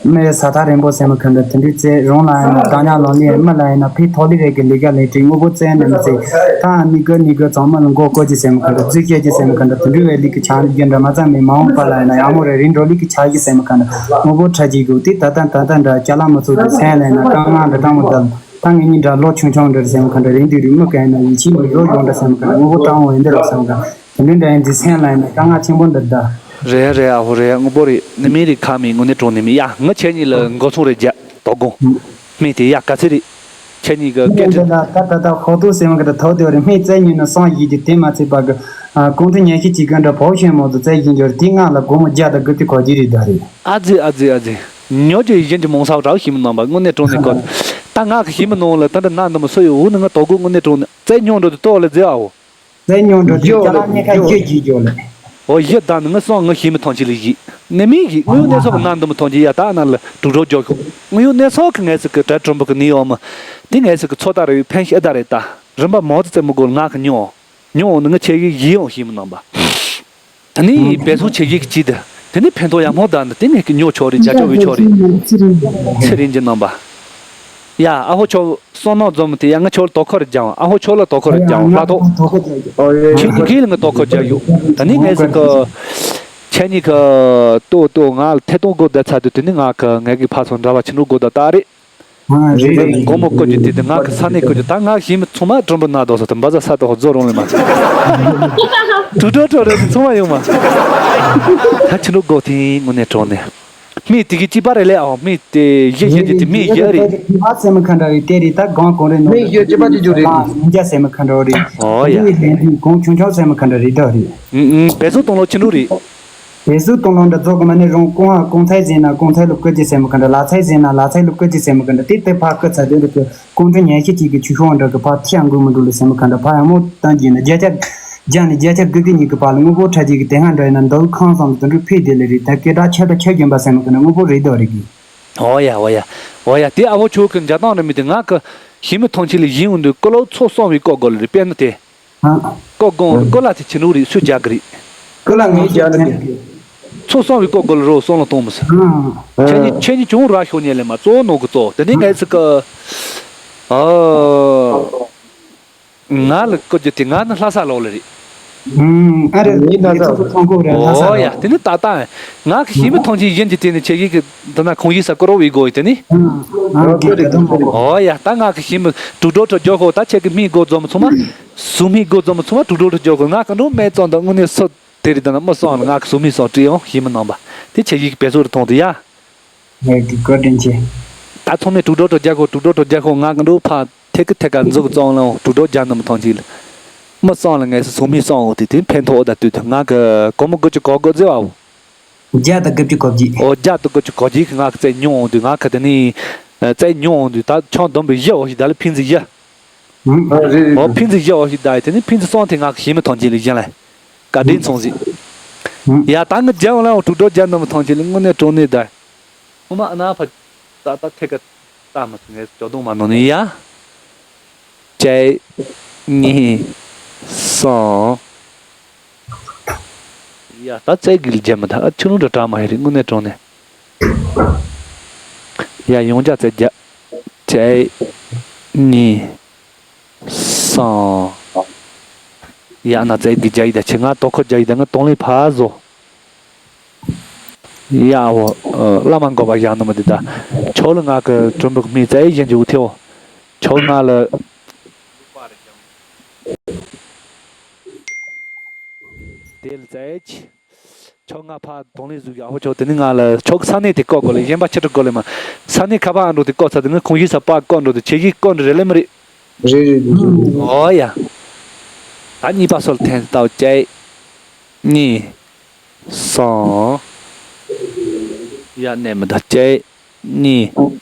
མི་ས་ཐག་རིང་པོ་ཟེར་མི་ཁ་འདྲ་དེ་འདྲའི་རྩེ་རོང་ལ་ཡིན་ན་བདག་ཉག་ལོ་ལི་མི་ལ་ཡིན་ན་ཕི་ཐོག་ལི་རེ་གི་ལི་ག་ལི་ཏྲི་དངོས་པོ་བཙན་ནས་མི་ཚེ་ད་ནི་གི་ནི་གི་ཚང་མ་ལ་མགོ་བཀོད་ཀྱི་ཟེར་མི་ཁ་འདྲ་རྫུས་སྐྱེས་ཀྱི་ཟེར་མི་ཁ་འདྲ་དེ་འདྲའི་བའི་ལི་གི་ཆ་རྒྱན་འདྲ་མ་ཚང་མི་མ་འོངས་པ་ལ་ཡིན་ན་ཡག་མོ་རེ་རིན་འགྲོ་ལི་གི་ཆ་གི་ཟེར་མི་ཁ་འདྲ་དངོས་པོ་ཁྲ་གྱི་གུ་དེ་ད་ལྟ་ད་ལྟ་འདྲ་ཅ་ལག་མི་ཚོ་གི་སེམས་ལ་ཡིན་ན་དཀའ་ངལ་འདྲ་དྲང་མོ་འདྲ་ད་ངེད་གཉིས་འདྲ་ལོ་ཆུང་ཆུང་འདྲ་ཟེར་མི་ཁ་འདྲ་རིན་དུས་རིན་མི་ག་ཡིན་ན་ཡིད་ཆེས་མི་ཡོད་ཡོང་འདྲ་ཟེར་མི་ཁ་འདྲ་དངོས་པོ་དྲང་བོ་ཡིན་འདྲ་ཟེར་མི་ཁ་འདྲ་དེ་འདྲའི་འདྲ་ཡིན་དུས་སེམས་ལ་ཡིན་ན་དཀའ་ངལ་ཆེན་པོ་འདྲ་ད། རེད་རེད་ཨ་ཧོ་རེད་དངོས་པོ་རེད་ནི་མི་རིགས་ཁ་མི་དངོས་གནས་དྲང་ནི་མི་ཡ་ང་ཁྱེད་གཉིས་ལ་མགོ་ཚོང་རེ་རྒྱ་དོ་དགོང་། མི་དེ་ཡ་ག་ཚི་རེད། ཁྱེད་གཉིས་ཀྱི་སྐད་ཆ། ད་ད་ད་ཧོ་ཏུ་སེམས་ཀྱི་ད་ཐོག་དེ་རེད་མི་རྩེ་ཉིན་ནི་སང་ཡིན་གྱི་དེ་མ་ཚད་པ་གི་གོང་དུ་ཉན་ཤི་གཅིག་གི་འདྲ་བོ་ཤེས་མོ་དུ་རྩེ་ཡིན་འགྱུར་དེ་ང་ལ་སྒོར་མོ་བརྒྱ་དང་དགུ་ཐིག་གོ་རྒྱུ་རེད་ད་རེད། ཨ་ཙི་ཨ་ཙི་ཨ་ཙི། ཉོ་རྒྱུ་ཡི་གཞན་གྱི་མོང་སའོ་རག་ཤི་མི་ནང་པ་དངོས་གནས་དྲང་ནས་གོ། ད་ང་གི་ཤི་མི་ནང་ལ་ད་འདི་ན་འདི་མི་སུ་ཡོད་འུ་ནི་ང་དོ་དགོས་དངོས་གནས་དྲང་ནས་རྩེ་ཉོ་འགྲོ་དུ་ཏོ་ལ་རྫི་ཨའོ། རྩེ་ཉོ་འགྲོ་དུས་ཡོད་ཅ་ལག་རེད་གཉིས་ཀ་ཡོད་ཡོད་རྒྱུ་ཡོད་ལེ། ཨོ་ཡི་ད་ནི་ངི་སོང་ངི་ཤི་མི་ཐོང་ཆི་ལི་ཡི། ནི་མི་ཡི་ངི་ཡོད་གནས་སོག་གི་ན་འདི་མི་ཐོང་ཆི་ཡ་ད་ན་ལ་དྲུག་རོ་རྒྱོ་ཤོག་ངི་ཡོད་གནས་སོག་གི་ངས་སི་གི་གྲལ་ཁྲོམ་པོ་གི་ནི་ཡོད་མི། དེ་ངས་སི་གི་ཚོ་ད་རེ་ཕན་ཤེ་ད་རེ་ད། རིམ་པ་མོ་ཙི་ཙེ་མི་དགོས་ང་གི་ཉོ། ཉོ་འོང་ནི་ངི་ཆེ་གི་ཡི་ཡོང་ཤི་མི་ནང་པ། ད་ནི་བེ་སོ་ཆེ་གི་གི་ཅི་ད། དེ་ནི་ཕན་ཐོགས་ཡ་མོ་ད་ནི་དེ་ངས་གི་ཉོ་ཆོག་རེ་ཇ་ཇོ་བི་ཆོག་རེ། ཚེ་རིང་གི་ནང་པ། ཡ་ཨ་ཧོ་ཆོ། སོ་ནོ་འཛོམས་ཏེ་ཡ་ང་ཆོ་ལ་དོ་ཁོ་རེ་རྒྱང་ཨ་ཧོ་ཆོ་ལ་དོ་ཁོ་རེ་རྒྱང་ལྷ་ཐོ། ཁྱེད་ཀྱི་གིལ་ང་དོ་ཁོ་རྒྱག་ཡོད། ད་ནི་ངས་ཟེར་གི་ཁྱེད་གཉིས་ཀྱི་ལྟོ་ལྟོ་ང་ལ་ཐད་གཏོང་སྒོ་བསྡད་ཚར་དུས་དེ་ནི་ང་གི་ངས་གི་ཕ་སོ་འདྲ་བ་ཆི་འགྲོ་སྒོ་བསྡད་ད་རེད། ཨ། རེད། རེད། དགོང་མོ་བཀོད་རྒྱུ་དེ་དེ་ང་གི་ས་གནས་བཀོད་རྒྱུ། ད་ང་གཞིས་མི་ཚང་མ་གྲོམ་བུ་ན་དོ་ས་དང་བ་ཟ་ས་དང་རྫོ་རོང་ལས་མ། དུ་དྲོ་དྲོ་རེད། ཚང་མ་ཡོང་མ། ད་ཁྱི་ནུ་སྒོ་དེ་དངོས་གནས་དྲང་གནས། མི་དེ་གི་གཅིག་པ་རེད་ལེ། ཨོ། མི་དེ་བཞི་བཞི་འདི་དེ་མི་བཞི་རེད། མི་བ་སེ་མི་ཁ་འདྲ་རེད། དེ་རེད། ད་གང་གང་རེད་ནོ། མི་བཞི་གཅིག་པ་དེ་རྒྱུ་རེད། ཨ། མི་བརྒྱ་སེ་མི་ཁ་འདྲ་རེད། ཨོ་ཡ། དེ་ལས་དུས་གང་ཆུང་ཆུང་སེ་མི་ཁ་འདྲ་རེད། ད་རེད། ཨུ་ཨུ། བལ་སོ་གཏོང་ལོ་ཆི་འདྲ་རེད། བལ་སོ་གཏོང་ལོ་འདྲ་རྫོགས་གི་མ་ནི་རང་རྐང་ཨ། རྐང་ཚད་ཟིན་ན་རྐང་ཚད་ལ་བཀོད་ཀྱི་སེ་མི་ཁ་འདྲ། ལ་ཚད་ཟིན་ན་ལ་ཚད་ལ་བཀོད་ཀྱི་སེ་མི་ཁ་འདྲ། དེ་དེ་ཕ་བཀོད་ཚད་དེ་འདྲ་བཀོད། ཀོང་ཀྲི་ཉལ་ཤེས་ཅིག་གི་ཆུ་ཤོང་འདྲ་གི་ཕར་ཐིའ་འགུལ་མི་འགྲོ་ལ་སེམས་ག་འདྲ། ཕར་ཡང་མོ་བཏང་རྒྱུ་ན་བརྒྱ་ཆ་བརྒྱ་ནས་བརྒྱ་ཆ་དགུ་གི་ཉིས་ཀྱི་བར་ལ་དངོས་པོ་ཁྲ་ཅིག་གི་དེ་སྔ་འདྲ་ཡིན་ན་འདུག་ཁང་བཟང་གི་དོན་འགྲུབ་ཕེ་དེ་ལ་རེད། ད་སྐད་གྲགས་ཆེ་ད་ཆ་རྒྱན་པ་སེམས་ག་འདྲ་དངོས་པོ་རེད་དོ་རེད་གི། ཨོ་ཡ་ཨོ་ཡ་ཨོ་ཡ། དེ་ཨ་བོ་ཆོ་གི་འཇའ་ཐང་རེད་མི་དེ་ང་གི་ཞི་མི་ཐང་ཆེ་ལ་ཡིན་འོང་དུས་ཀོ་ལོ་ཚོ་གསང་བའི་ཀོ་གོ་ལ་རེད། དཔེར་ན་དེ། ཨ། ཀོ་གོང་ཀོ་ལ་དེ་ཆི་ནུ་རེད། སུ་རྒྱག་གི་རེད། ཀོ་ལ་ངས་རྒྱག་གི་རེད། ཚོ་གསང་བའི་ཀོ་གོ་ལ་རོ་སོང་ལ་གཏོང་མི་ས། ཨ། ཁྱེད་ཉིད་ཁྱེད་ཉིད་ཅུང་ར་ཤོ་ཉེ་ལེ་མ་གཙོ་བོ་ནོ་གི་གཙོ་དེ་ནས་ངས་ཚིག་གི། ཨ། ང་ལ་ཀོ་རྒྱུ་དེ་ང་ནི་ལྷ་ས་ལོག་ལ་རེད། ཨ་རེད། ངས་ལྷ་ས་ཚོ་ཚང་ཁོ་རེད། ལྷ་ས་ཨོ་ཡ། ལོག་དེ་ནི་ད་ལྟ་ང་གི་ཞི་མི་ཐང་ཆེན་ཡིན་གྱི་དེ་ནི་ཆེ་གི་གི་འདི་ན་ཁོང་ཡིག་ས་ཀོ་རོ་བའི་སྒོ་ཡི་དེ་ནི། ཨ་ཨ་ཨོ་ཡ། ད་ང་གི་ཞི་མི་དྲུག་སྒྲོ་དྲུག་རྒྱ་ཤོག་ད་ཆེ་གི་མི་སྒོ་འཛོམས་ཚང་མ། སུ་མི་སྒོ་འཛོམས་ཚང་མ་དྲུག་སྒྲོ་དྲུག་རྒྱ་ཤོག་ང་གི་འགྲོ་མེད་ཙང་ད་དངོས་གནས་སུ། དེ་རིང་ད་ན་མི་སོང་ང་གི་སུ་མི་སོང་བྲིས་ཡོང་ཞི་མི་རྣམ་པ། དེ་ཆེ་གི་གི་བེ་སོ་རུ་ཐོང་དུ་ཡ། ངས་ཀྱི་བཀའ་དྲིན་ཆེ། ད་ཚང་མས་དྲུག་སྒྲོ་དྲུག་རྒྱ་ཤོག་དྲུག་སྒྲོ་དྲུག་རྒྱ་ཤོག་ང་གི་འགྲོ་ཕ་ཐེ་གི་ཐེ་ག་འཛུགས་ཙང་ལ་དྲུག་སྒྲོ་རྒྱ་རྣམ་ཐང་ཅིག་ལ། མི་སོང་ལ་ངས་སུ་མི་སོང་འོ་དེ་དེ་ཕན་ཐོགས་ད་དུས་དུ་ང་གི་གོ་མོ་དགུ་བཅུ་གོ་དགུ་ཟེར་བའོ། བརྒྱ་དང་དགུ་བཅུ་གོ་བརྒྱད། ཨོ་བརྒྱ་དང་དགུ་བཅུ་གོ་བརྒྱད་ཀྱི་ང་གི་རྩེ་ཉུང་འོང་དུས་ང་གི་དེ་ནི། རྩེ་ཉུང་འོང་དུས་ད་ཆང་བསྡོམས་པའི་བཞི་འོ་ཞིག་ད་ལ་ཕིན་ཙི་བཞི། ཨ་རེད་རེད། ཨོ་ཕིན་ཙི་བཞི་འོ་ཞིག་ད་དེ་ནི་ཕིན་ཙི་སོང་དེ་ང་གི་ཞི་མི་ཐང་ཅིག་ལ་བཞིན་ལ། བཀའ་དྲིན་ཚང་ཟིག་ཡ་ད་ངི་རྒྱལ་བ་ལ་འོ་དྲུག་སྒྲོ་རྒྱ་རྣམ་ཐང་ཅིག་ལ་དངོས་གནས་དྲང་གནས་ད། ངོ་མ་ཨ་ན་ཕ། ད་ད་ཐེ་ག་ད་མ་ངས་ཅོ་དུང་མ་ནོ་ནི་ཡ། གཅིག་གཉིས། གསུམ། ཡ་ད་ཙེ་གི་ལ་རྒྱ་མི་ད་ཨ་ཆུ་ལུང་འདྲ་གྲགས་མ་ཧེ་རེད་དངོས་གནས་དྲང་གནས། ཡ་ཡོང་རྒྱ་ཙེ་རྒྱ། གཅིག་གཉིས། གསུམ། ཡ་ན་ཙེ་གི་རྒྱ་ཡི་ད་ཆེ་ང་དོ་ཁོ་རྒྱ་ཡི་ད་ང་དོང་ལེ་ཕ་བཟོ། ཡ་འོ། བླ་མ་འགོ་པ་ཡང་ནི་མ་འདི་ད། ཆོ་ལ་ང་གི་གྲུམ་བུ་མི་ཙེ་ཡི་ཡན་ཇུ་ཐེའོ། ཆོ་ང་ལ། དེ་ལ་ཙེ་ཆི། ཆོ་ང་ཕ་དོང་ལེ་ཟུག་ཡ་ཧོ་ཆོ་དེ་ནི་ང་ལ་ཆོ་གི་ས་གནས་དེ་བཀོད་དགོས་ལེ་གཞན་པ་ཆི་དྲི་དགོས་ལེ་མ། ས་གནས་ཁ་པ་ཨ་འགྲོ་དེ་བཀོད་ཚ་དེ་ནི་ཁོང་ཡིག་ས་པ་བཀོད་འགྲོ་དེ་ཆེ་ཡིག་བཀོད་འགྲོ་རེ་ལེ་མ་རེད། རེད་རེད་རེད་རེད། ཨོ་ཡ། ད་གཉིས་པ་སོལ་འཐེན་ལྟ་བུ་གཅིག་གཉིས། གསུམ། ཡ་གནས་མི་ད་གཅིག་གཉིས།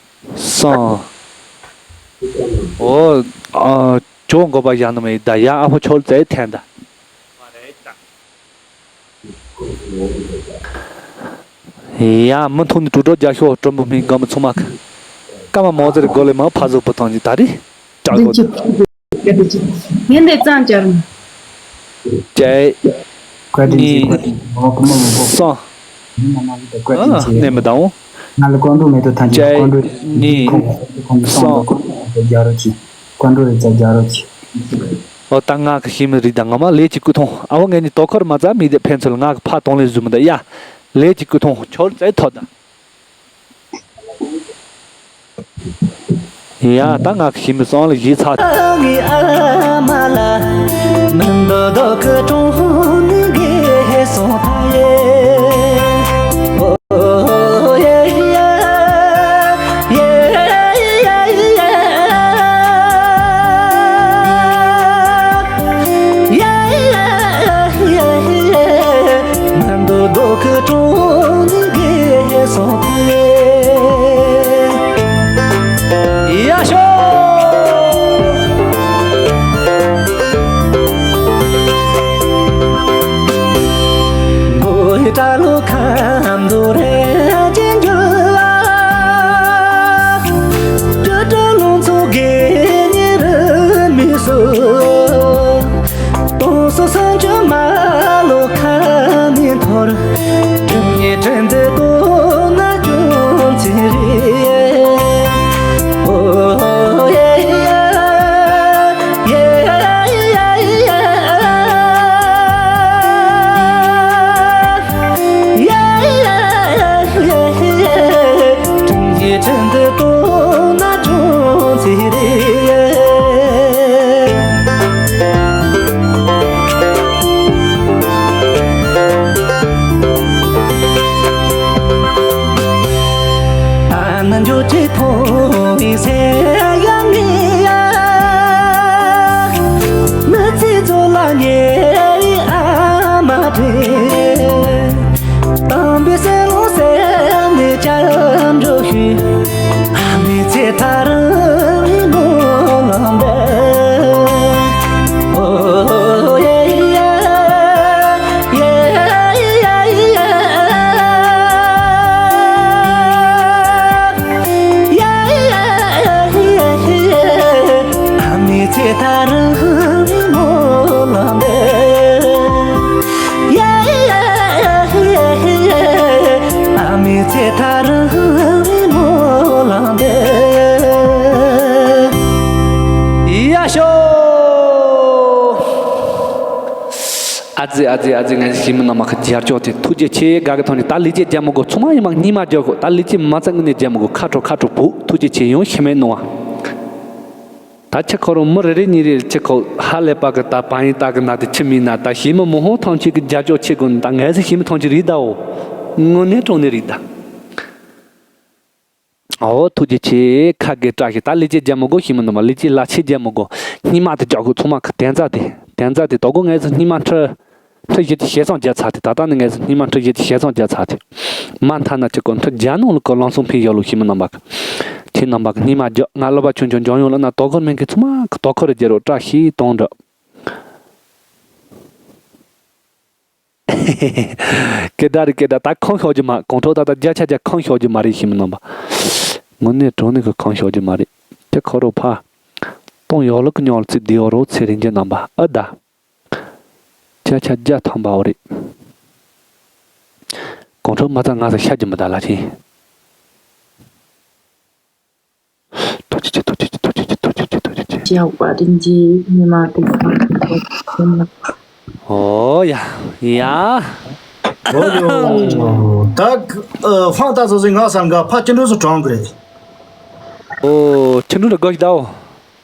གསུམ། ཨོ། ཨ། ཇོ་འགོ་པ་ཡང་ནི་མི་ད་ཡ་ཨ་ཕོ་ཆོལ་ཙེ་འཐེན་ད། ཡ་མི་ཐུག་ནི་དྲུག་སྒྲོ་རྒྱ་ཤོག་གྲུམ་བུ་མི་དགའ་མི་ཚོ་མ་ཀ་མ་མོ་ཟེར་དགོ་ལེ་མ་ཕ་ཟུག་པོ་ཐང་ཅི་ད་རི་ཅག་གོ་ད། ཡིན་དེ་ཙང་ཅར་མ། གཅིག་བཀའ་དྲིན་ཆེ། གཉིས། བཀའ་དྲིན་ཆེ། འོ་ཁོ་མོ་མི་པོ། གསུམ། མི་མ་མ་གི་བཀའ་དྲིན་ཨ་ཆེ། གནས་མི་དང་། ང་ལ་ཀོང་ཀྲུག་མེད་དུ་ཐང་ཅི་གཅིག་ཀོང་ཀྲུག་གཉིས། ཁོང་ཁོང་གསུམ། ཁོང་རྒྱ་རོ་ཆེ། ཀོང་ཀྲུག་རེ་ཙ་རྒྱ་རོ་ཆེ། ཨོ་ད་ང་གི་ཤི་མི་རི་ད་ང་མ་ལས་ཀྱི་སྐུ་ཐོང་ཨ་བོ་ངས་ནི་དོ་ཁོར་མ་ཙ་མི་དེ་ཕན་ཚུལ་ང་གི་ཕ་དོང་ལས་བཟུང་མི་ད་ཡ། ལས་ཀྱི་སྐུ་ཐོང་ཆོར་ཙེ་ཐོ་ད། ཡ་ད་ང་གི་ཤི་མི་སོང་ལ་ཡི་ཚ། ངའི་ཨ་མ་ལ་མི་འདོད་མདོག་གི་གྲོང་ནི་གེ་སོང་ཐ་ཡེ། ཨོ་ཡེ་ཡ་ཡེ་ཡ་ཡེ་ཡ་ཡེ། མི་འདོད་མདོག་གི་གྲོང་ནི་གེ་སོང་ཐ་ཡེ། ཡ་ཤོ། ཅི་མཐོང་བའི་སེམས་ཡང་ནི་ཡ། མི་ཚེ་རྫོགས་ལ་ཉེ་བའི་ཨ་མ་དེ། དམ་པའི་སེམས་ལ་སེམས་ནས་བཅར་འགྲོ་ཞུ། ཨ་མའི་ཚེ་ཐག་རིང་བའི་སྨོན་ལམ་འདི། ཨོ་ཡེ་ཡེ་ཡེ་ཡེ་ཡེ། ཨ་མའི་ཚེ་ཐག་རིང་བའི་སྨོན་ལམ་འདི། ཨ་མའི་ཚེ་ཐག་རིང་བའི་སྨོན་ལམ་འདི། ཡ་ཤོ། ཨ་ཙི་ཨ་ཙི་ཨ་ཙི། ངས་ཞི་མི་རྣམ་པ་ཁ་རྒྱལ་ལྕོག་དེ་ཐུགས་རྗེ་ཆེ། དགའ་གི་ཐོག་ནས་ད་ལས་བྱེད་རྒྱ་མི་དགོས། ཚང་མ་ཡིན་མ་སྙིང་མ་རྒྱག་གོ། ད་ལས་བྱེད་མ་ཚད་ངུ་ནས་རྒྱ་མི་དགོས། ཁ་དྲོ་ཁ་དྲོ་བུ། ཐུགས་རྗེ་ཆེ། ཡང་ཞི་མི་གནང་བ། ད་ཁྱི་ཁོ་རང་མི་རེ་རེ་གཉིས་རེ་ཁྱི་ཁོ་ཧ་ལས་པ་གི་ད་བ་ཡིན་ད་གི་ན་དེ་ཁྱི་མིན་ན། ད་ཞི་མི་མི་ཧོང་ཐང་ཆེ་གི་རྒྱ་ལྕོག་ཆེ་གོ་ནི། ད་ངས་ཟི་ཞི་མི་ཐང་ཆེ་རིག་ད་འོ། དངོས་གནས་དྲང་གནས་རིག་ད། ཨོ་ཐུགས་རྗེ་ཆེ། ཁ་དགེ་བཀྲ་ཤིས། ད་ལས་བྱེད་རྒྱ་མི་དགོས། ཞི་མི་རྣམ་པ་ལས་བྱེད་ལ་ཆེ་རྒྱ་མི་དགོས། སྙིང་མ་དེ་རྒྱག་གོ། ཚང་མ་གི་དན་རྩ་དེ་དན་རྩ་དེ་དོ་གོ། ངས་ཟི་སྙིང་མ་ཁྲི་ཁྲི་བཞི་དེ་ཞེ་སང་རྒྱ་ཚ་དེ། ད་ལྟ་ནི་ངས་ཟི་སྙིང་མ་ཁྲི་བཞི་དེ་ཞེ་སང་རྒྱ་ཚ་དེ། མ་མཐའ་ན་ཅི་གོ་ཁྲི་རྒྱ་ནང་ལ་གོ་ལང་སོང་ཕིན་ཡོད་ལུགས། ཞི་མི་རྣམ་པ་གི་ཁྱེད་རྣམ་པ་གི་སྙིང་མ་རྒྱ། ང་ལོ་པ་ཆུང་ཆུང་འཇོན་ཡོང་ལ་ན་དོ་གོ་མིན་གི། ཚང་མ་གི་དོ་གོ་རེ་རྒྱ་རོ་བཀྲ་ཤིས་དང་འདྲ། སྐད་སྒྲ་རེད་སྐད་སྒྲ། ད་ཁོང་ཤོག་རྒྱུ་མ། གོང་ཁྲོ་ད་ད་བརྒྱ་ཆ་བརྒྱ་ཁོང་ཤོག་རྒྱུ་མ་རེད། ཞི་མི་རྣམ་པ། དངོས་གནས་དྲང་གནས་ཀྱི་ཁོང་ཤོག་རྒྱུ་མ་རེད། ཁྱེད་ཁོ་རོ་ཕ། སྟོང་ཡོག་ལུག་གི་ཉོག་ལ་ཚིག་བདེ་བ་རོ་ཚེ་རིང་རྒྱུ་རྣམ་པ་ཨ་ད། བརྒྱ་ཆ་བརྒྱ་ཐམ་པ་འོ་རེད། གོང་ཁྲོ་མ་ད་ང་ཚོ་ཤ་རྒྱུ་མི་ད་ལ་ཆེན། ཐུགས་རྗེ་ཆེ། ཐུགས་རྗེ་ཆེ། ཐུགས་རྗེ་ཆེ། ཐུགས་རྗེ་ཆེ། ཐུགས་རྗེ་ཆེ། ཞའོ་པ་དྲིན་ཆེ། ཉི་མ་དེ་ཚོ་ཐུགས་རྗེ་ཆེ། ཨོ་ཡ་ཡ། ཨོ་ཡོ། ད་ཨ་ཧྥང་ཏ་ཚོ་ཚོས་ང་བསམ་ག་ཕ་ཁྱི་འགྲོ་ཚོ་གྲོང་གི་རེད། ཨོ་ཁྱི་འགྲོ་འདྲ་དགོས་ཤིག་ད་འོ།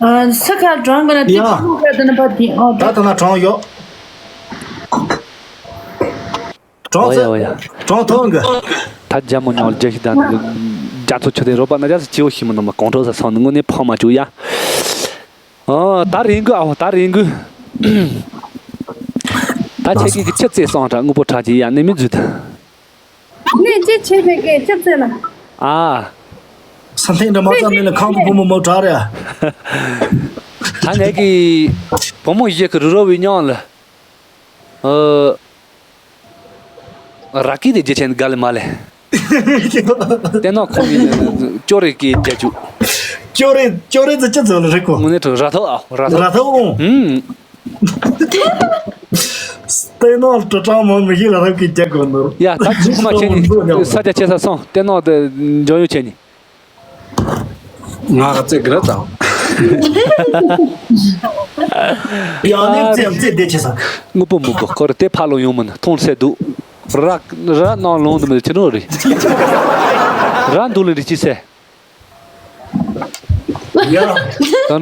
ཨ་ས་ཁ་གྲོང་གི་ན་དེ་ཡ། ཁྱི་འགྲོ་ག་དེ་ན་ཕ་དེ་ཨ་ད། ད་ད་ན་གྲོང་ཡོད། གྲོང་ཨོ་ཡ་ཚོ་ཨོ་ཡ། གྲོང་ཐོང་གི། ད་རྒྱ་མོ་ཉོག་རྒྱ་ཤི་དང་རྒྱ་མཚོ་ཆུ་དེ་རོ་པ་ན་རྒྱ་སི་ཅི་བོ་ཞི་མི་རྣམ་པ་གོང་ཁྲོ་ས་སང་ནི་དངོས་གནས་ཕོག་མ་བཅུག་ཡ། ཨོ་ད་རིང་གུ་ཨོ་ད་རིང་གུ། ད་ཁྱེད་ཀྱི་ཁྱི་རྩེ་སང་དྲ་དངོས་པོ་དྲ་ཅི་ཡ་ནི་མི་འཛུད། ནི་ཅི་བྱེད་པའི་ཀྱི་ཁྱི་རྩེ་ལ། ཨ། ས་མཐེང་འདྲ་མ་ཙམ་མིན་ལ་ཁང་པ་ཕོ་མོ་མོ་དྲ་རེ། ད་ངས་ཀྱི་བུ་མོ་ཡི་གི་རུ་རོ་བའི་མྱང་ལ། ཨ། ར་སྐད་དེ་རྒྱུ་ཆེན་དགའ་ལེ་མ་ལེ། བསྟན་ནོ་ཁོང་གིས་ཅོ་རེ་སྐད་རྒྱ་ཅུ། ཅོ་རེ་ཅོ་རེ་ཟེར་ཅི་ཟེར་ལ་རེད་གོ། དངོས་གནས་དྲང་ར་ཐོ་ཨ་ར་ཐོ། ར་ཐོ་ཨོ། ཨུམ། བསྟན་ནོ་དྲ་གྲང་མོ་མི་ཤེས་ལ་རབ་ཀྱི་རྒྱ་གོ་ནོར། ཡ་ད་ཅི་ཁོ་མ་ཁྱེད་ནི་ས་ཆ་ཆེ་ས་སོང་བསྟན་ནོ་དེ་འཇོ་ཡོད་ཁྱེད་ནི། ང་ག་ཚད་གི་ར་ཙང་། ཡང་ནས་རྩེ་རྩེ་བདེ་ཆེ་ས། དངོས་པོ་མི་དགོས་ཁོ་ར་དེ་ཕ་ལོ་ཡོང་མིན་མཐོང་སེ་འདུག་ར་ར་ནང་ལོང་དུ་མི་ཆེ་ནོ་རེད། ར་འདུག་ལེ་རེ་ཅི་སེ། ཡ། ད་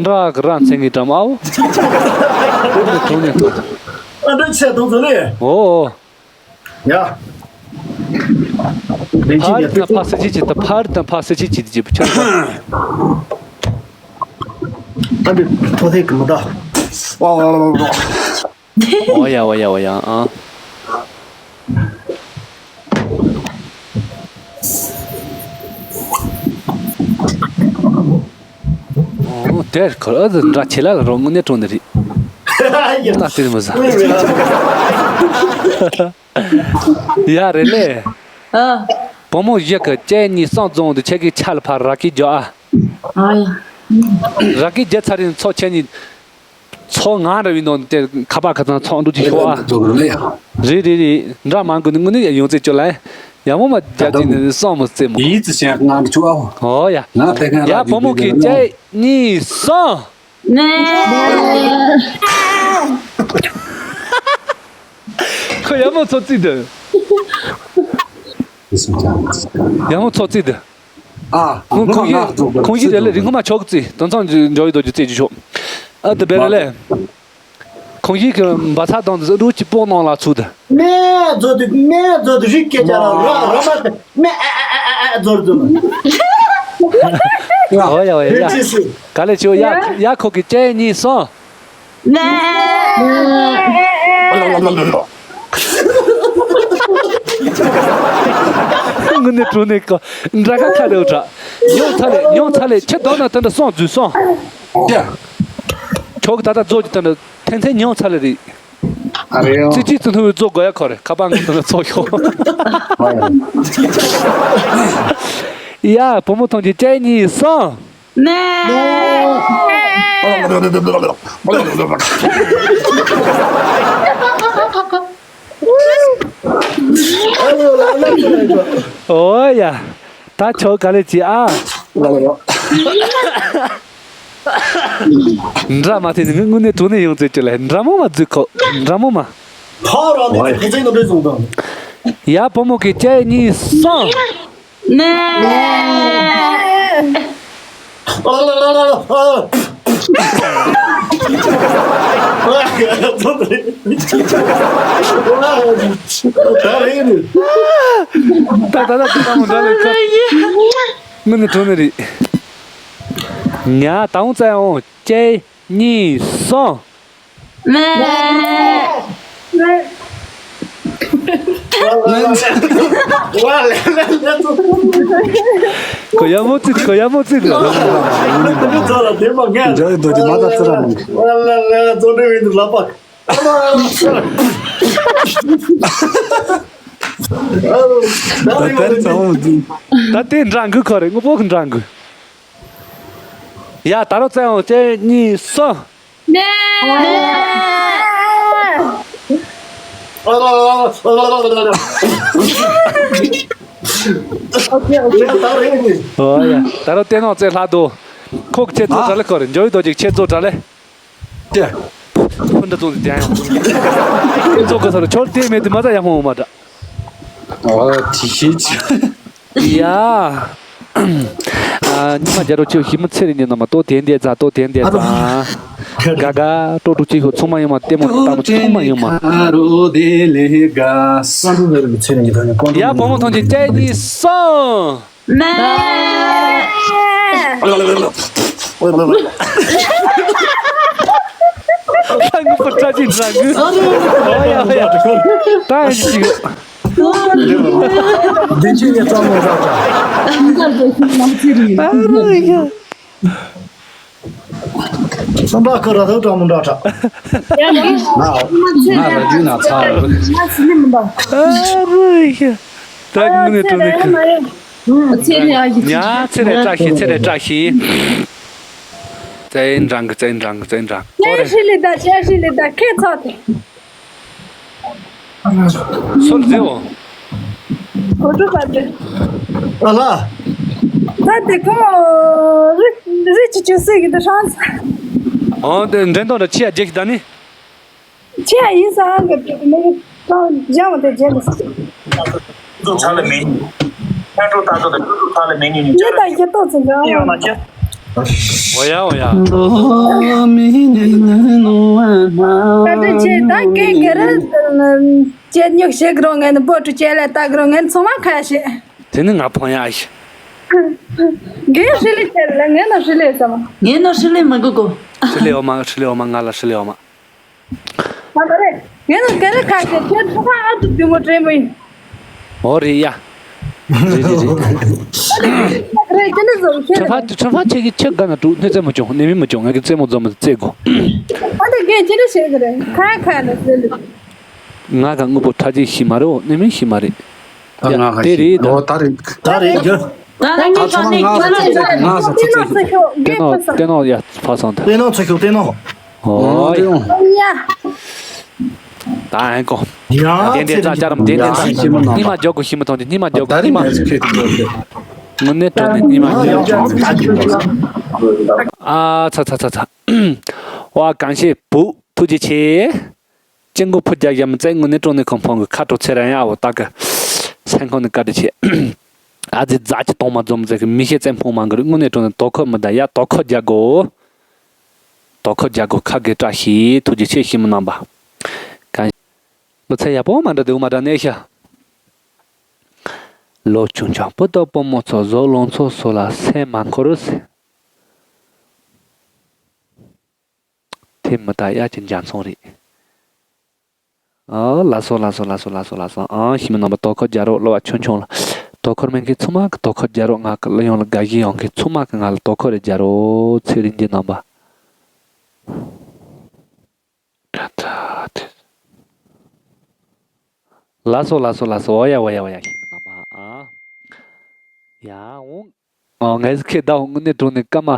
འདྲ་གི་ར་མཚན་གི་འགྲམ་ཨའོ། དུ་ནས་དུ་ནས་དུ། ཨ་འདྲ་ཆེ་དུ་དུ་ལེ། ཨོ། ཡ། ཕར་དང་ཕར་སི་ཅི་ཅི་དང་ཕར་དང་ཕར་སི་ཅི་ཅི་ཅི་བུ་ཆུང་། ཨ་འདི་ཐོ་ཐེ་གི་མི་ད། ཨོ་ཡ་ཨོ་ཡ་ཨོ་ཡ་ཨ། ཨོ་དེར་ཁོ་ཨ་ཙི་འདྲ་ཆེ་ལ་ལ་རོ་དངོས་གནས་དྲང་ནི་རེད། ཡ། ན་དེར་མི་ཟ། ཡ་རེད་ལེ། ཨ། བུ་མོ་བཞི་གི་ལྕེ་གཉིས་སང་རྫོང་དུ་ཁྱེད་ཀྱི་ཆ་ལ་ཕར་ར་སྐད་རྒྱག་ཨ། ཨ་ཡ། ར་སྐད་རྒྱག་ཚར་རིང་ཚོ་ཁྱེད་གཉིས། ཚོ་ང་འདྲ་བའི་ནང་དེ་ཁ་པར་ཁ་ཚང་ཚོགས་འགྲོ་གྱི་ཤོག་ཨ། རེད་རེད་རེད། འདྲ་མང་གི་ནི་དངོས་གནས་ཡ་ཡོང་ཚེ་ཅོ་ལ། ཡ་མོ་མ་རྒྱབ་ཀྱི་ནི་སང་མི་རྩེ་མོ། ཡིད་ཙི་ཞེན་ང་འདྲ་ཆུ་ཨ། ཨོ་ཡ། ང་དེ་ག་ཡ་བུ་མོ་གི་ལྕེ་གཉིས་སང་། ནས། ཁོ་ཡ་མོ་ཚོ་རྩིས་དང་། ཡ་མོ་ཚོ་རྩིས་དང་། ཨ། ཁོང་ཁོང་གིས་ཁོང་གིས་རེ་ལེ་རིང་ཁོ་མ་ཆོག་རྩིས་དོན་ཚང་འཇོག་ཡོད་དོ་ཅི་རྩིས་ཅི་ཆོག་ཨ་དེ་བེ་རེ་ལེ། ཁོང་གིས་གི་འབའ་ཚ་དང་འདུག་ཅི་པོག་ནང་ལ་ཚུད་དེ། མེ་རྫོ་དུ་མེ་རྫོ་དུ་རིག་སྐད་ཆ་ལ་ར་ར་མ་དེ་མེ་ཨ་ཨ་ཨ་ཨ་ཨ་རྫོ་རྫོ། ཨོ་ཡ་ཨོ་ཡ་ཡ། ག་ལེ་ཆོ་ཡ་ཡ་ཁོ་གི་ཅེ་གཉིས་སོང་། དངོས་གནས་དྲང་གནས་ཀྱི་འདྲ་ཁ་ཁ་རེ་འདྲ། ཉོ་ཚ་ལེ་ཉོ་ཚ་ལེ་ཁྱེད་དོ་ན་དེ་འདྲ་སོང་འཛུལ་སོང་། ཡ། ཁྱོད་ཀྱི་ད་ལྟ་རྫོགས་ཀྱི་དེ་འདྲ་ཐེན་ཐེན་ཉོ་ཚ་ལེ་རེད། ཨ་རེ་ཡོ། ཙི་ཙི་ཙི་ནུ་བཙོ་དགོས་ཡ་ཁོ་རེ་ཁ་པར་ངོ་དེ་ལ་ཚོགས་ཤོག་ཡ་བུ་མོ་ཐོང་གི་ཅེ་གཉིས་སོང་། ནེ། ཨོ་ཡ། ད་ཆོག་ག་ལེ་ཅི་ཨ། འདྲ་མ་ཐེ་ནི་དངོས་གནས་དྲང་གནས་ཡོང་ཚེ་ཅི་ལེ་འདྲ་མོ་མ་འཛུལ་ཁོ་འདྲ་མོ་མ། ཕ་ར་ནི་ཁོ་ཚེ་ནི་རེ་བཟུང་དང་། ཡ་བུ་མོ་གི་ཅེ་གཉིས་སོང་། ནེ། ད་ད་ད་ད་མོ་འདྲ་ལེ་ཁ། མི་ནི་དྲང་ནི་རེད། ཉ་ད་འོང་ཙ་འོང་ཅེ་གཉིས་སོང་། ལེ། ལེ། ལེ། ལེ། གོ་ཡ་མོ་ཙི་གོ་ཡ་མོ་ཙི་ལ། འཇའ་ཡི་རྡོ་རྗེ་མ་དང་ཙི་ར་མོ། ལ་ལ་ལ་ལ་ཙོ་འདྲ་བའི་འདུག་ལ་པ། ད་དེར་ཚ་བོ་འཛིན། ད་དེ་འདྲ་འགུལ་ཁོ་རེ་དངོས་པོ་གི་འདྲ་འགུལ། ཡ་ད་རོ་ཙེ་འོང་ཅེ་གཉིས་སོ། ནེ། ཨོ་ཡ། ད་རོ་ཏེ་ནོ་ཙེ་ལྷ་དོ། ཁོག་ཆེ་ཙོ་དྲ་ལེ་ཁོ་རེ་འཇོ་ཡི་དོ་ཅིག་ཆེ་ཙོ་དྲ་ལེ། ཏེ། ཧོན་ད་ཙོ་ཏེ་ཡང་། ཏེ་ཙོ་ག་ས་རོ་ཆོར་ཏེ་མེ་ཏེ་མ་ད་ཡ་ཧོ་མ་ད། ཨོ་ཏི་ཤི་ཅི། ཡ། ཨ་ཉི་མ་རྒྱ་རོ་ཆེ་ཞི་མོ་ཚེ་རིང་ཉི་ནོ་མ་ཏོ་དེན་དེ་ཛ་ཏོ་དེན་དེ་ཛ། ག་ག་ཏོ་ཏོ་ཅི་ཧོ་ཚོ་མ་ཡོང་མ་ཏེ་མོ་ཏ་མོ་ཚོ་མ་ཡོང་མ། ཡ་བུ་མོ་ཐོང་ཅི་ཅེ་ནི་སོང་། མེ། ཁ་ངུ་པ་ཏྲ་ཅི་འདྲ་གི། ཨོ་ཡ་ཨོ་ཡ། ད་ཡ་ཅི་ཅི། འདི་ཅི་ནས་ཙམ་མོ་ར་ཏྲ། ཨ་རོ་ཡ། སམ་པ་ཁོ་ར་ཐོ་ཏྲ་མོ་འདྲ་ཏྲ། ང་ང་ར་རྒྱུ་ན་ཚ་ར། ཨ་རོ་ཡ། ད་ངུ་ནས་ཏོ་ནས་ཁ། ཚེ་རིང་ཨ་ཡི། ཉ་ཚེ་རེ་བཀྲ་ཤིས་ཚེ་རེ་བཀྲ་ཤིས། ཙེ་འབྲང་གི་ཙེ་འབྲང་གི་ཙེ་འབྲང་། ཅེ་ཧྲི་ལི་ད་ཅེ་ཧྲི་ལི་ད་ཁེ་ཚོ་དེ། སོལ་ཟེར་འོ། གོ་ཐུབ་པ་དེ། ཨ་ལ། ད་དེ་ཁོ་རི་རི་ཅི་ཅུ་སི་གི་དེ་ཧྲང་ས། ཨོ་དེ་འགྲན་ཐོག་ད་ཆི་ཡ་རྒྱལ་ཤི་ད་ནི། ཆེ་ཡིན་ས་ཧང་གི་མི་གི་ཏང་ལྗང་བ་དེ་རྗེས་ལ། ཏུ་ཚ་ལ་མེ་ཉིན། ཁྱོད་ཏུ་ཏ་ཏུ་དང་ཏུ་ཏུ་ཚ་ལ་མེ་ཉིན་ཉིན་ཡིན་ཅར་ད་ཡེ་ཏོ་ཚིག་འདྲ་ཡོང་ན་ཁྱེད། འོ་ཡ་འོ་ཡ། ད་ཏུ་ཆེ་ད་ཀེ་གེ་ར་ཅེ་ཉོག་ཤེ་གི་རོ་ངན་བོ་ཏུ་ཅེ་ལ་ཏ་གི་རོ་ངན་ཚོ་མ་ཁ་ཤེ། དེ་ནི་ང་ཕོང་ཡ་ཤི། གེ་ཧྲི་ལི་ཆེ་ལ་ངན་ན་ཧྲི་ལི་ཡོད་ས་མ། ངན་ན་ཧྲི་ལི་མ་གོ་གོ། ཧྲི་ལི་འོ་མ་ཧྲི་ལི་འོ་མ་ང་ལ་ཧྲི་ལི་འོ་མ། ད་ད་རེད། ངས་ནི་ག་རེ་ཁ་ཤས་ཁྱེད་ཚོ་ཁ་ཨ་ཏུ་བདུད་མོ་དྲན་མོ་ཡིན། ཨོ་རེད་ཡ། རེད་རེད་རེད། རེད་ཅི་འདྲ་བཟོ་ཁྱེད་ཁྲ་ཕ་ཁྲ་ཕ་ཁྱེད་ཀྱི་ཁྱེད་ག་ན་འགྲོ་སྣེ་རྩེད་མོ་བྱུང་སྣེ་མིན་མ་བྱུང་ང་གི་རྩེད་མོ་འཛོམས་མ་རྩེད་དགོ། ཨ་ད་རྒན་ཅི་འདྲ་བྱེད་གི་རེད་ཁ་ཁ་ལ་ཟེར་ལུགས། ང་ག་དངོས་པོ་ཁྲ་ཅིག་ཤི་མ་རེད་ཨོ་སྣེ་མིན་ཤི་མ་རེད། ད་ང་ཡ་ཁ་དེ་ཤི་རེད་ད། ཨོ་ད་རེད། ད་རེད་རྒྱུ། ད་ད་ངས་ཨ་ཚང་མ་ང་ཚོ་ཚོ་ང་ཚོ་ཚོ་ཚོ་ཏེ་ནོ་ཏེ་ནོ་ཡ་ཕ་སང་ད། ཏེ་ནོ་ཚོ་ཁྱོད་ཏེ་ནོ། ཨོ་ཡ། ད་ཨེ་ཀོ། ཡ་ཏན་ཏན་ཙ་ཅར་རམ་ཏན་ཏན་ཙ། ཉི་མ་འཇོག་གོ་ཤི་མ་ཐོང་ཏེ་ཉི་མ་འཇོག་གོ་ཉི་མ། དངོས་གནས་དྲང་གནས་ཉི་མ་འཇོག་གོ། ཨ་ཚ་ཚ་ཚ་ཚ། ཝ་གང་ཤེས་བུ་ཐུགས་རྗེ་ཆེ། ཅན་གོ་ཕུ་རྒྱ་ཡམ་ཙེ་དངོས་གནས་དྲང་གནས་ཁོང་ཕོང་གི་ཁ་དྲོ་ཚེ་ར་ཡ་འོ་ཏ་གི། སེང་ཁོང་ནི་བཀའ་དྲིན་ཆེ། ཨ་ཙི་རྫ་ཆི་གཏོང་མ་འཛོམས་ཟེར་གི་མི་ཤེས་བཙན་ཕུང་མང་གི་རེད་དངོས་གནས་དྲང་གནས་དོ་ཁོ་མི་ད་ཡ་དོ་ཁོ་རྒྱ་གོ། དོ་ཁོ་རྒྱ་གོ་ཁ་གི་བཀྲ་ཤིས་ཐུགས་རྗེ་ཆེ་ཞིམ་རྣམ་པ། གང་། ལོ་ཚད་ཡག་པོ་མ་འདྲ་འདུག་མ་འདྲ་གནས་ཤ། ལོ་ཆུང་ཆུང་བུ་དང་བུ་མོ་ཚོ་བཟོ་ལོང་ཚོ་སོ་ལ་སེམས་མ་འཁོར་ཟེར། དེ་མི་ད་ཡ་གྱི་འཇའ་ཚོན་རེད། ཨ་ལ་སོ་ལ་སོ་ལ་སོ་ལ་སོ་ལ་སོ། ཨ་ཞི་མི་རྣམ་པ་དོ་ཁུར་རྒྱག་རོགས། གླུ་བ་ཆུང་ཆུང་ལ་དོ་ཁུར་མེད་མཁན་ཚང་མ་གི་དོ་ཁུར་རྒྱག་རོགས། ང་གི་གླུ་དབྱངས་ལ་དགའ་ཞིག་ཡོང་མཁན་ཚང་མ་གི་ང་ལ་དོ་ཁུར་རེ་རྒྱག་རོགས། ཚེ་རིང་གི་རྣམ་པ། ལ་སོ་ལ་སོ་ལ་སོ། འོ་ཡ་འོ་ཡ་འོ་ཡ། ཞི་མི་རྣམ་པ་ཨ། ཡ་འོང་། ཨོ་ངས་ཁེ་ད་དངོས་གནས་དྲང་གནས་སྐར་མ་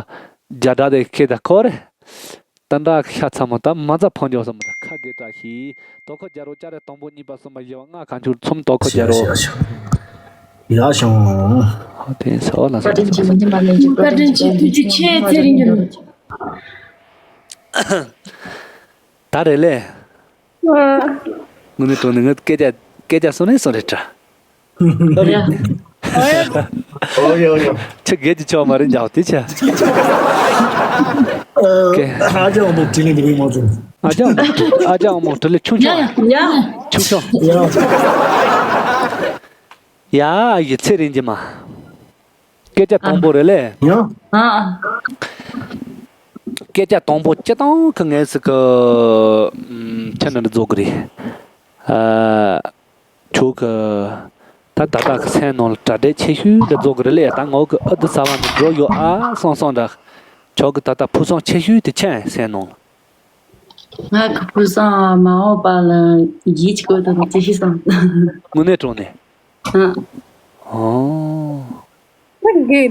བརྒྱ་དྲག་དེ་ཁེ་ད་ཁོ་རེ། ད་འདྲ་ཤ་ཚ་མོ་ད་མ་ཚ་ཕོ་འཇོག་ས་མོ་ད་ཁ་གེ་ད་ཤི། དོ་ཁུར་རྒྱག་རོགས། སྐྱ་རེ་དང་པོ་གཉིས་པ་གསུམ་པ་བཞི་པ་ལྔ་གང་བྱུང་ཚུམ་དོ་ཁུར་རྒྱག་རོགས། ཡ་ཤང་། ཨོ་དེ་ས་འོ་ལ་ས་བཀའ་དྲིན་ཆེ། བཀའ་དྲིན་ཆེ། ཐུགས་རྗེ་ཆེ། ཚེ་རིང་གི་ལོ། ད་རེད་ལེ། དངོས་གནས་དྲང་གནས་ངས་སྐད་ཆ་སྐད་ཆ་སོང་ནས་སོང་རེད་དྲ། ཨོ་ཡ་ཨོ་ཡ། ཁྱི་རྒས་ཀྱི་ཆོག་མ་རེད་འཇག་དེ་ཆ། ཨ་ཅག་འོ་མོ་དྲིན་ལན་འདི་མི་མ་བྱུང་། ཨ་ཅག་འོ་མོ་ཨ་ཅག་འོ་མོ་དྲིན་ལན་ཆུང་ཆུང་། ཡ་ཡ། ཆུང་ཆུང་། ཡ། ཡ་ཡི་ཚེ་རིང་གི་མ། སྐད་ཆ་དང་པོ་རེད་ལེ། ཡང་། ཨ་ཨ། སྐད་ཆ་དང་པོ་སྤྱི་བཏང་གི་ངས་སི་གི་ཨམ་ཁྱེད་འདི་འདྲ་རྫོགས་གི་རེད། ཨ་ཁྱོད་གི་ད་ད་ལྟ་གི་སེམས་ནང་ལ་གྲ་སྒྲིག་ཆེ་ཤོས་འདྲ་རྫོགས་གི་རེད་ལེ། ད་ངོ་གི་ཨ་དི་ས་བ་ནས་འགྲོ་ཡོད་ཨ་སང་སང་འདྲ། ཁྱོད་གི་ད་ལྟ་ཕུགས་བསམ་ཆེ་ཤོས་དེ་ཆེ་སེམས་ནང་ལ། ང་གི་ཕུགས་བསམ་མ་འོངས་པ་ལ་ཡིད་ཆེས་དགོས་དོན་ཅི་ཞིག་བསམ། དངོས་གནས་དྲང་གནས། ཨ། ཨོ། ད་དགེ།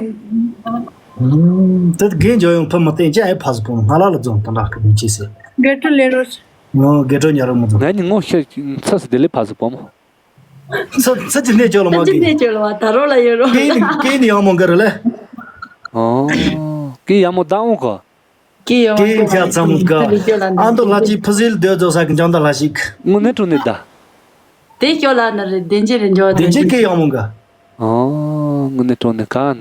ད་དགེ་འཇོག་ཡོང་ཕ་མ་བསྟན་ཅི་ཨེ་ཕ་སི་པོ་ང་ལ་ལ་རྫོང་དང་འདྲ་གི་མི་ཅི་སེ། དགེ་ཕྲུག་ལེན་རོགས། ང་དགེ་ཕྲུག་ཉར་རོགས་མ་རྫོང་། ང་ནི་ངོ་ཤེས་ཚ་སི་དེ་ལས་ཕ་སི་པོ་མོ། ཚ་ཚ་ཅི་གནས་ཅོག་ལ་མ་ཚ་ཅི་གི་གནས་ཅོག་ལ་མ་ད་རོགས་ལ་ཡོད་རོགས། ཀེ་ནི་ཀེ་ནི་ཡང་མོ་ག་རེ་ལེ། ཨོ། ཀེ་ཡང་མོ་ད་འོང་གོ། ཀི་ཡོང་ཀི་ཡོང་ཆ་ཚང་ག། ཨ་མདོ་ལྷ་གཅིག་ཕུ་སིལ་སྡོད་རྫོགས་ས་གི་འཇང་ད་ལྷ་ཞིག་དངོས་གནས་དྲང་གནས་ད། དེ་སྐྱོ་ལ་ན་རེ་བདེན་ཅི་རེ་འཇོག་བདེན་ཅི་ཀི་ཡོང་མོ་ག། ཨོ་དངོས་གནས་དྲང་གནས་ག་ན།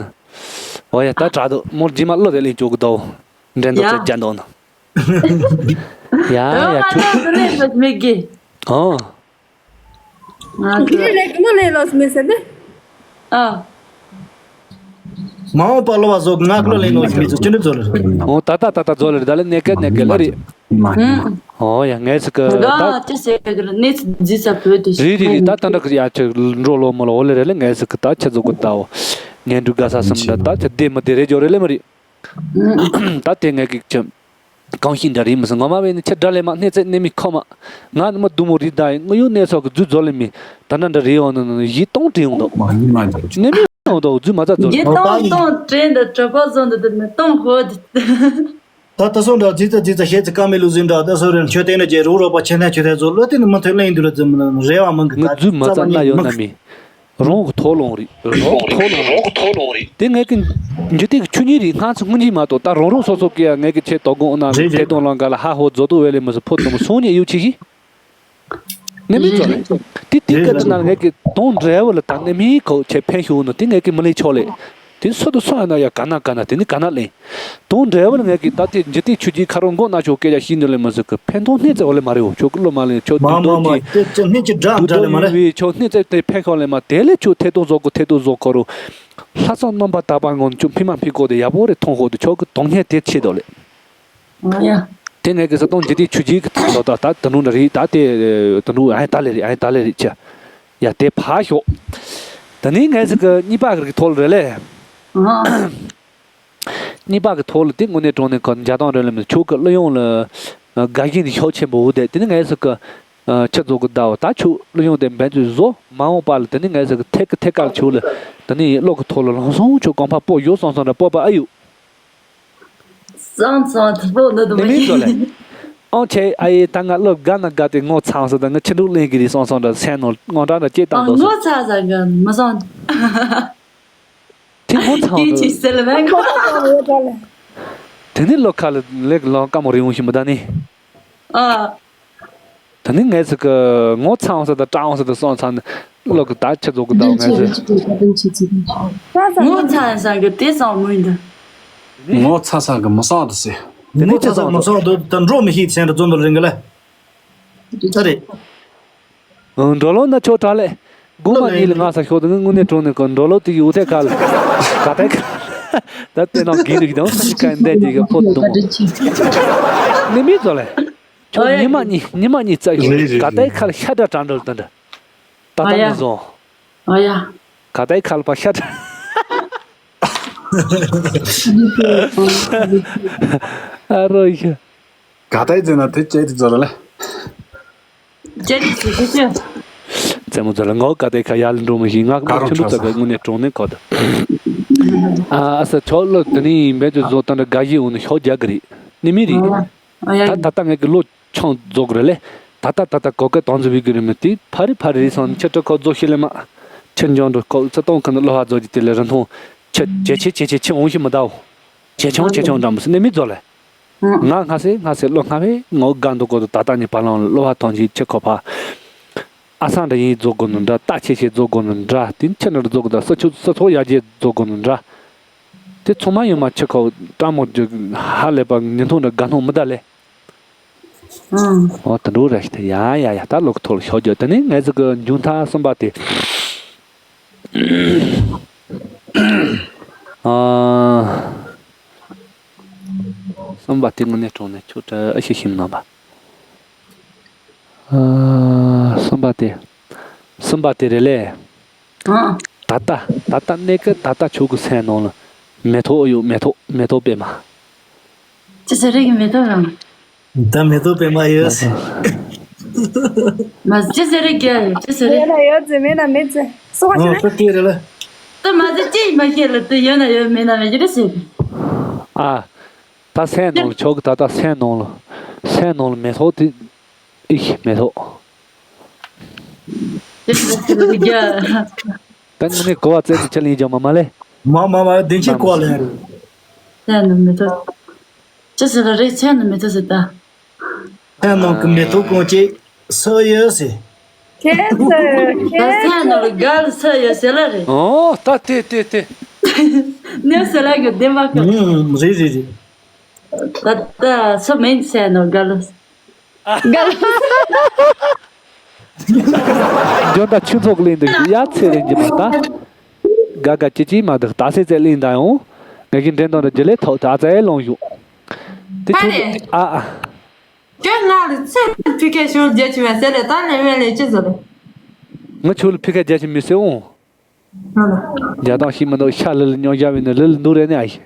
འོ་ཡ་ད་དྲག་འདུག་མོར་རྗེས་མ་བློ་རེ་ལེན་བཅུག་གི་འདུག་འགྲན་བསྡུར་ཡ། ཚད་ཅན་འདུག་ན། ཡ་ཡ་ཁྱོད། ཨོ། ང་ཚོ་འདི་རེད་མོ་ལས་ལོས་མི་ཟེར་ནི། ཨ། མ་འོངས་པ་ལོ་བ་བཟོ་ང་ཀློ་ལེན་ནོ་ཞིག་མི་ཚོ་ཅི་འདྲ་བཟོ་ལེ། འོ་ད་ད་ད་ད་བཟོ་ལེ་ད་ལེ་ནེ་ཀེ་ནེ་ཀེ་ལ་རེད། ཨུམ། འོ་ཡ་ངས་ཟིག་གི་ད་ད་ཅི་ཟེར་གི་རེད་གནས་ཚུལ་འཛི་ས་བོད་དུ་རེད་རེད་རེད་ད་ད་འདྲ་གི་ཡ་ཆི་འགྲོ་ལོ་མོ་ལོ་འོ་ལེ་རེད་ལེ་ངས་ཟིག་གི་ད་ཆི་བཟོ་གི་ད་འོ་ངས་འབྲུ་དགའ་ས་སམ་འདྲ་ད་ཆི་བདེ་མི་བདེ་རེད་འཇོ་རེད་ལེ་མི་རེད། ད་དེ་ངས་གི་ཅི། གང་ཤེས་འདྲ་རེད་མི་སྲིད་ངོ་མ་བས་ནི་ཁྱེད་འདྲ་ལས་མ་སྣེ་ཚེ་སྣེ་མི་ཁོ་མ། ང་ནི་མ་དུ་མོ་རི་ད་ཡི་དངོས་ཡོད་གནས་ཚོགས་ཀྱི་རྫུ་རྫོ་ལེ་མི་ད་འདྲ་འདྲ་རེད་ཡོང་ནི་ནི་ཡིད་གཏོང་དྲི་ཡོང་དོ། སྣེ་མི་ཡོང་དོ་རྫུ་མ་ཚ་རྫོ་ལེ། ཡིད་གཏོང་གཏོང་དྲན་འདི་གྲོད་པ་བཟོ་འདི་དུ་ནི་གཏོང་ཧོ་འདི། ད་ད་སོང་འདྲ་རྫི་ཙ་རྫི་ཙ་ཤེད་ཙི་ཀ་མི་ལུ་ཟིན་འདྲ་ད་སོ་རེན་ཆོས་སྟེང་ན་རྗེ་རུ་རོགས་པ་ཆེ་ན་ཆོས་ཐད་རྫོ་ལོ་དེ་ནི་མ་ཐོས་ལེན་འདུ་ར་ཙི་མི་རེ་བ་མང་གི་ང་ད་རྫུ་མ་ཙ་ཚ་ན་མི་ཡོང་ན་མི། རང་གི་ཐོག་ལོང་རེད། རང་གི་ཐོག་ལོང་རེད། དེ་ངས་ཀྱི་འཇིག་རྟེན་གྱི་ཆོས་ཉིད་རེད། སྔ་ཚོད་སྔོན་གྱི་མ་གཏོགས་ད་རང་རང་སོ་སོ་གི་ཡ་ངས་ཀྱི་ཆེད་དོ་དགོངས་ན་རེད་ཐད་རེད། གཏོང་ལང་ག་ལ་ཧ་ཧོ་རྫོ་ཏུ་བས་ལས་མི་སུ་ཕོ་དུ་མོ་སོང་ཉེ་ཡུ་ཆི་ཤི། ནི་མི་ཚོ་རེད། དེ་དེ་རེད་སྐད་དུ་ན་རེད། ངས་ཀྱི་དོང་འབྲས་བུ་ལ་ད་ནི་མི་གོ་ཆེ་ཕན་ཤུ་ནོ་དེ་ངས་ཀྱི་མི་ལས་ཆོག་ལས། དེ་སོ་དུ་སོང་ཡ་ན་ཡ་ག་ན་ག་ན་དེ་ནི་ག་ན་ལེན། དོན་འབྲས་བུ་ལ་ངས་ཀྱིས་ད་ལྟའི་འཇིག་རྟེན་ཆོས་བརྒྱད་ཁ་རོག་མགོ་ན་ཆོག་སྐད་ཆ་ཤེས་འདོད་ལས་མ་ཟེར་གི་ཕན་ཐོགས་སྣེ་ཚེ་འོ་ལས་མ་རེད་འོ་ཆོག་གི་བློ་མ་ལས་ཆོག་མ་དུས་མ་དོན་མ་གྱི་དེ་ཚོ་སྣེ་ཅི་འདྲ་འདྲ་ལས་མ་རེད། བའི་ཆོག་སྣེ་ཚེ་དེ་ཕན་ཁོག་ལས་མ་དེ་ལས་ཆོག་ཐེ་གཏོགས་བཟོ་གི་ཐེ་གཏོགས་བཟོ་ཁོ་རུ། ལྷ་ཚོགས་རྣམ་པར་དག་པ་ངོ་ཆོག་ཕི་མ་ཕི་གོ་དེ་ཡག་པོ་རེད་མཐོང་ཧོ་དེ་ཆོག་གི་དོན་སྙིང་དེ་ཆེ་དོ་ལས། ཨ་ཡ། དེ་ངས་ཀྱི་ས་སྟོང་འཇིག་རྟེན་ཆོས་བརྒྱད་ཀྱི་ཚོགས་ད་ད་དུ་ནུ་འདྲ་རེད་ད་དེ་དུ་ནུ་ཨ་ད་ལས་རེད་ཨ་ད་ལས་རེད་ཆ། ཡ་དེ་ཕ་ཤོག་ད་ནི་ངས་ཟེར་གི་གཉིས་པ་གི་ཐོག་ལ་རེད་ལས། ཨ། གཉིས་པ་གི་ཐོག་ལ་དེ་དངོས་གནས་དྲང་གནས་ཁོ་འཇའ་ཐང་རེད་ལ་མི་ཆོག་གི་གླུ་དབྱངས་ལ་དགའ་ཞེན་དེ་ཤུགས་ཆེན་པོ་འོ་དེ་དེ་ནི་ངས་ཟེར་གི་ཆི་ཚོགས་གི་ཟླ་བ་ད་ཆོག་གླུ་དབྱངས་དེ་འབད་རྩོལ་བཟོ་མ་འོངས་པ་ལ་དེ་ནི་ངས་ཟེར་གི་ཐད་ཀི་ཐད་ཀར་ཆོག་ལ་དེ་ནི་གློག་གི་ཐོག་ལ་ལྷང་སོང་ཆོག་གོང་འཕར་སྤོ་ཡོད་སོང་སོང་འདྲ་སྤོ་པ་ཨ་ཡོད། སང་སང་དུ་པོ་འདི་དུ་མི་མི་ཚོ་ལས། ཨང་ཆེ་ཨ་ཡེ་ད་ང་སློབ་དགའ་ན་དགའ་དེ་ངོ་ཚ་སོ་ད་ང་ཆི་འདུག་ལེན་གི་རེད་སོང་སོང་འདྲ་སེམས་ནང་ངོ་འདྲ་འདྲ་ཅེས་ཨ་བཏང་འདུག་ངོ་སོ། ཚ་ས་གི་མི་སང་། དེ་ངོ་ཚ་ཡིན་ཅི་འདུག་ཟེར་ལ་མེད་གོ། དེ་ནི་བློ་ཁ་ལ་ལེགས་ལོང་དཀའ་མོ་རེ་ཡོང་ཞིག་མི་ད་ནི། ཨ། ད་ནི་ངས་ཟེར་གི་ངོ་ཚ་འོང་ས་དང་སྐྲག་འོང་ས་དང་སོང་ཚ་ནི་བློ་གི་ད་ཆི་ཚོགས་གི་ད་ངས་ཟེར། ངོ་ཚ་ས་གི་དེ་སང་མོ་ཡིན་ད། ངོ་ཚ་ས་གི་མི་སང་དུ་ཟེར། དེ་ནི་ངོ་ཚ་ས་གི་མི་སང་དུ་ད་འགྲོ་མི་ཤེས་ཚན་དུ་བཙོན་དུ་རིང་གི་ལ། ད་རེད། འགྲོ་ལོ་ན་ཆོག་དྲག་ལས། དགོང་མ་གཉིད་ལ་ང་ས་ཤོག་དང་དངོས་གནས་དྲང་གནས་ཀྱི་འགྲོ་ལོ་དེ་གི་འུ་ཐེ་ཁ་ལ་ག་ཏའི་ཁ་ད་ལྟའི་ནང་གི་རིགས་དང་ཁ་འདས་དེ་གི་ཕོ་དུང་ནི་མི་ཚོ་ལས་ཁྱོད་ཉི་མ་གཉིས་ཉི་མ་གཉིས་རྩ་ཤོག་ག་ཏའི་ཁ་ལ་ཤ་འདྲ་གྲང་འགྲོ་ལ་དོན་འདྲ་ད་ལྟ་ནས་བཟུང་ག་ཏའི་ཁ་ལ་པ་ཤ་འདྲ་ཨ་རོ་ཡ། ག་ཏའི་ཟེར་ན་དེ་ཅེ་དེ་ཚོ་ལ་ལས། ཅེ་དེ་ཚོ་ཤེས་ཤེས། རྩེད་མོ་ཚོ་ལ་ངའོ་ག་ཏའི་ཁ་ཡར་ལ་འགྲོ་མི་ཤེས་ང་ཁ་ཆུ་ལུག་ཙག་གི་དངོས་གནས་དྲང་གནས་ཁོ་ད། ཨ་ས་ཆོག་ལོ་དེ་ནི་ཡིན་པའི་དུ་བཟོ་ད་འདྲ་དགའ་ཞིག་འོང་ནི་ཤོག་རྒྱག་གི་རེད་ནི་མི་རེད། ད་ད་ལྟ་ངས་གི་ལོ་ཆུང་རྫོགས་རེད་ལས། ད་ལྟ་ད་ལྟ་གོ་སྐད་དང་འཛི་བི་གི་རེད་མི་དེ་ཕ་རི་ཕ་རི་རེད་སོང་ཁྱི་སྤྲི་ཁོ་རྫོགས་ཤེས་ལས་མ། ཁྱི་འཇོན་འགྲོ་ཁོ་ཚ་གཏོང་ཁ་ནི་བློ་ཧ་རྫོགས་ཀྱི་དེ་ལས་རི་མཐོང་ཁྱི་ཇེ་ཆེ་ཇེ་ཆེ་ཁྱི་འོང་ཤེས་མི་གདའོ། ཇེ་ཆུང་ཇེ་ཆུང་འདྲ་མི་སྲིད་ནི་མི་རྫོགས་ལས། ང་སྔ་སེ་སྔ་སེ་བློ་སྔ་བས་ངའོ་དགའ་འདུག་གོ་དུ་ད་ལྟ་ནི་བ་ལང་བློ་བ་ཐོང་ཅིག་ཆེ་ཁོ་ཕ། ཨ་སང་འདྲ་ཡིན་རྫོགས་དགོས་ནི་འདྲ་རྟ་ཆེ་ཆེ་རྫོགས་དགོས་ནི་འདྲ་དེ་ཆེ་ནི་རྫོགས་དགོས་ད་ས་ཆུ་ས་ཚོགས་ཡར་རྒྱས་རྫོགས་དགོས་ནི་འདྲ། དེ་ཚང་མ་ཡོད་མ་ཆེ་ཁོ་སྤྲ་མོ་རྒྱུ་ཧ་ལས་པ་ཉིན་ཐུང་འདྲ་དགའ་སྣང་མི་གདའ་ལས། ཨོ་དུ་འགྲོ་ར་ཤི་ཐ་ཡ་ཡ་ཡ་ད་ལོག་ཐོག་ལ་ཤོག་རྒྱུ་དེ་ནི་ངས་ཟིག་གི་མཇུག་མཐའ་གསུམ་པ་དེ། ཨ། གསུམ་པ་དེ་དངོས་གནས་དྲང་གནས་ཁྱོད་ཀྱིས་ཨེ་ཤེས་ཤེས་མི་གནང་པ། ཨ། གསུམ་པ་དེ། གསུམ་པ་དེ་རེད་ལས། ཨང་། ད་ལྟ་ད་ལྟ་གནས་ཀྱི་ད་ལྟ་ཁྱོད་ཀྱི་སེམས་ནང་ལ་མེ་ཏོག་ཡོད། མེ་ཏོག་མེ་ཏོག་པད་མ། ཅི་ཟེར་རེད་གི་མེ་ཏོག་རང་། ད་མེ་ཏོག་པད་མ་ཡོད་ཟེར། མ་ཅི་ཟེར་རེད་རྒྱལ་ཅི་ཟེར་རེད། ཡོད་ན་ཡོད་ཟེར་མེད་ན་མེད་ཟེར། སོ་ཁ་ཨོ་ཤེ་ན། ད་དེ་རེད་ལ། ད་མ་ཟེར་ཅི་ཡིན་མ་ཤེས་ལ་ད་ཡོད་ན་ཡོད་མེད་ན་མེད་ཀྱི་རེད་ཟེར། ཨ། ད་སེམས་ནང་ལ་ཆོག་གི་ད་ད་སེམས་ནང་ལ་སེམས་ནང་ལ་མེ་ཏོག་དེ་ཨི་མེ་ཏོག་ད་ངས་ནི་གོ་བ་བཙལ་ནས་ཁྱེད་ལ་ཡིན་ཀྱང་མ་མ་ལེ། མ་མ་མ་བདེན་ཅིག་གོ་ལེ། སེམས་ནང་མེ་ཏོག་ཅི་ཟེར་ལ་རེད་སེམས་ནང་མེ་ཏོག་ཟེར་ད། ཐན་ནང་གི་མེ་ཏོག་གང་ཅི་སུ་ཡོད་ཟེར། ཁྱེད་ཚོས་ད་ཁྱེད་ཚོས་ཚན་ནང་ལ་དགའ་ལ་ས་ཡོད་ཟེར་ལ་རེད། ཨོ་ད་དེ་དེ་དེ། ནས་ཟེར་ལ་གི་བདེན་པ་གི། ཨུམ་རེད་རེད་རེད། ད་ད་སུ་མིན་ཚན་ནང་དགའ་ལ། དགའ་ལ། འཇོན་ད་ཆུ་ཚོགས་གླིང་འདུག་ཡ་ཚེ་རིང་གི་མ་ད། དགའ་དགའ་ཅི་ཅི་མ་འདུག་ད་སེ་ཚེ་གླིང་ད་ཡོང་། ངེད་ཀྱི་འགྲན་དང་འདྲ་རྒྱུ་ལས་ཐོག་ད་ཚེ་ལོང་ཞུ། དེ་ཆུ་ཨ་ཨ། ཁྱོད་ང་ལ་ཚེ་ཕི་ཁ་ཤོར་རྒྱ་ཆེ་བས་ཟེར་ལས་ད་ལས་བས་ལས་ཅི་ཟེར་ལས། ང་ཆུ་ལ་ཕི་ཁ་རྒྱ་ཆེ་མི་སེ་འོང་། རྒྱ་དང་ཤི་མི་འདུག་ཤ་ལི་ལི་སྙོག་བཞག་བས་ནི་ལི་ལི་འདུག་རེད་ནི་ཨ་ཤི།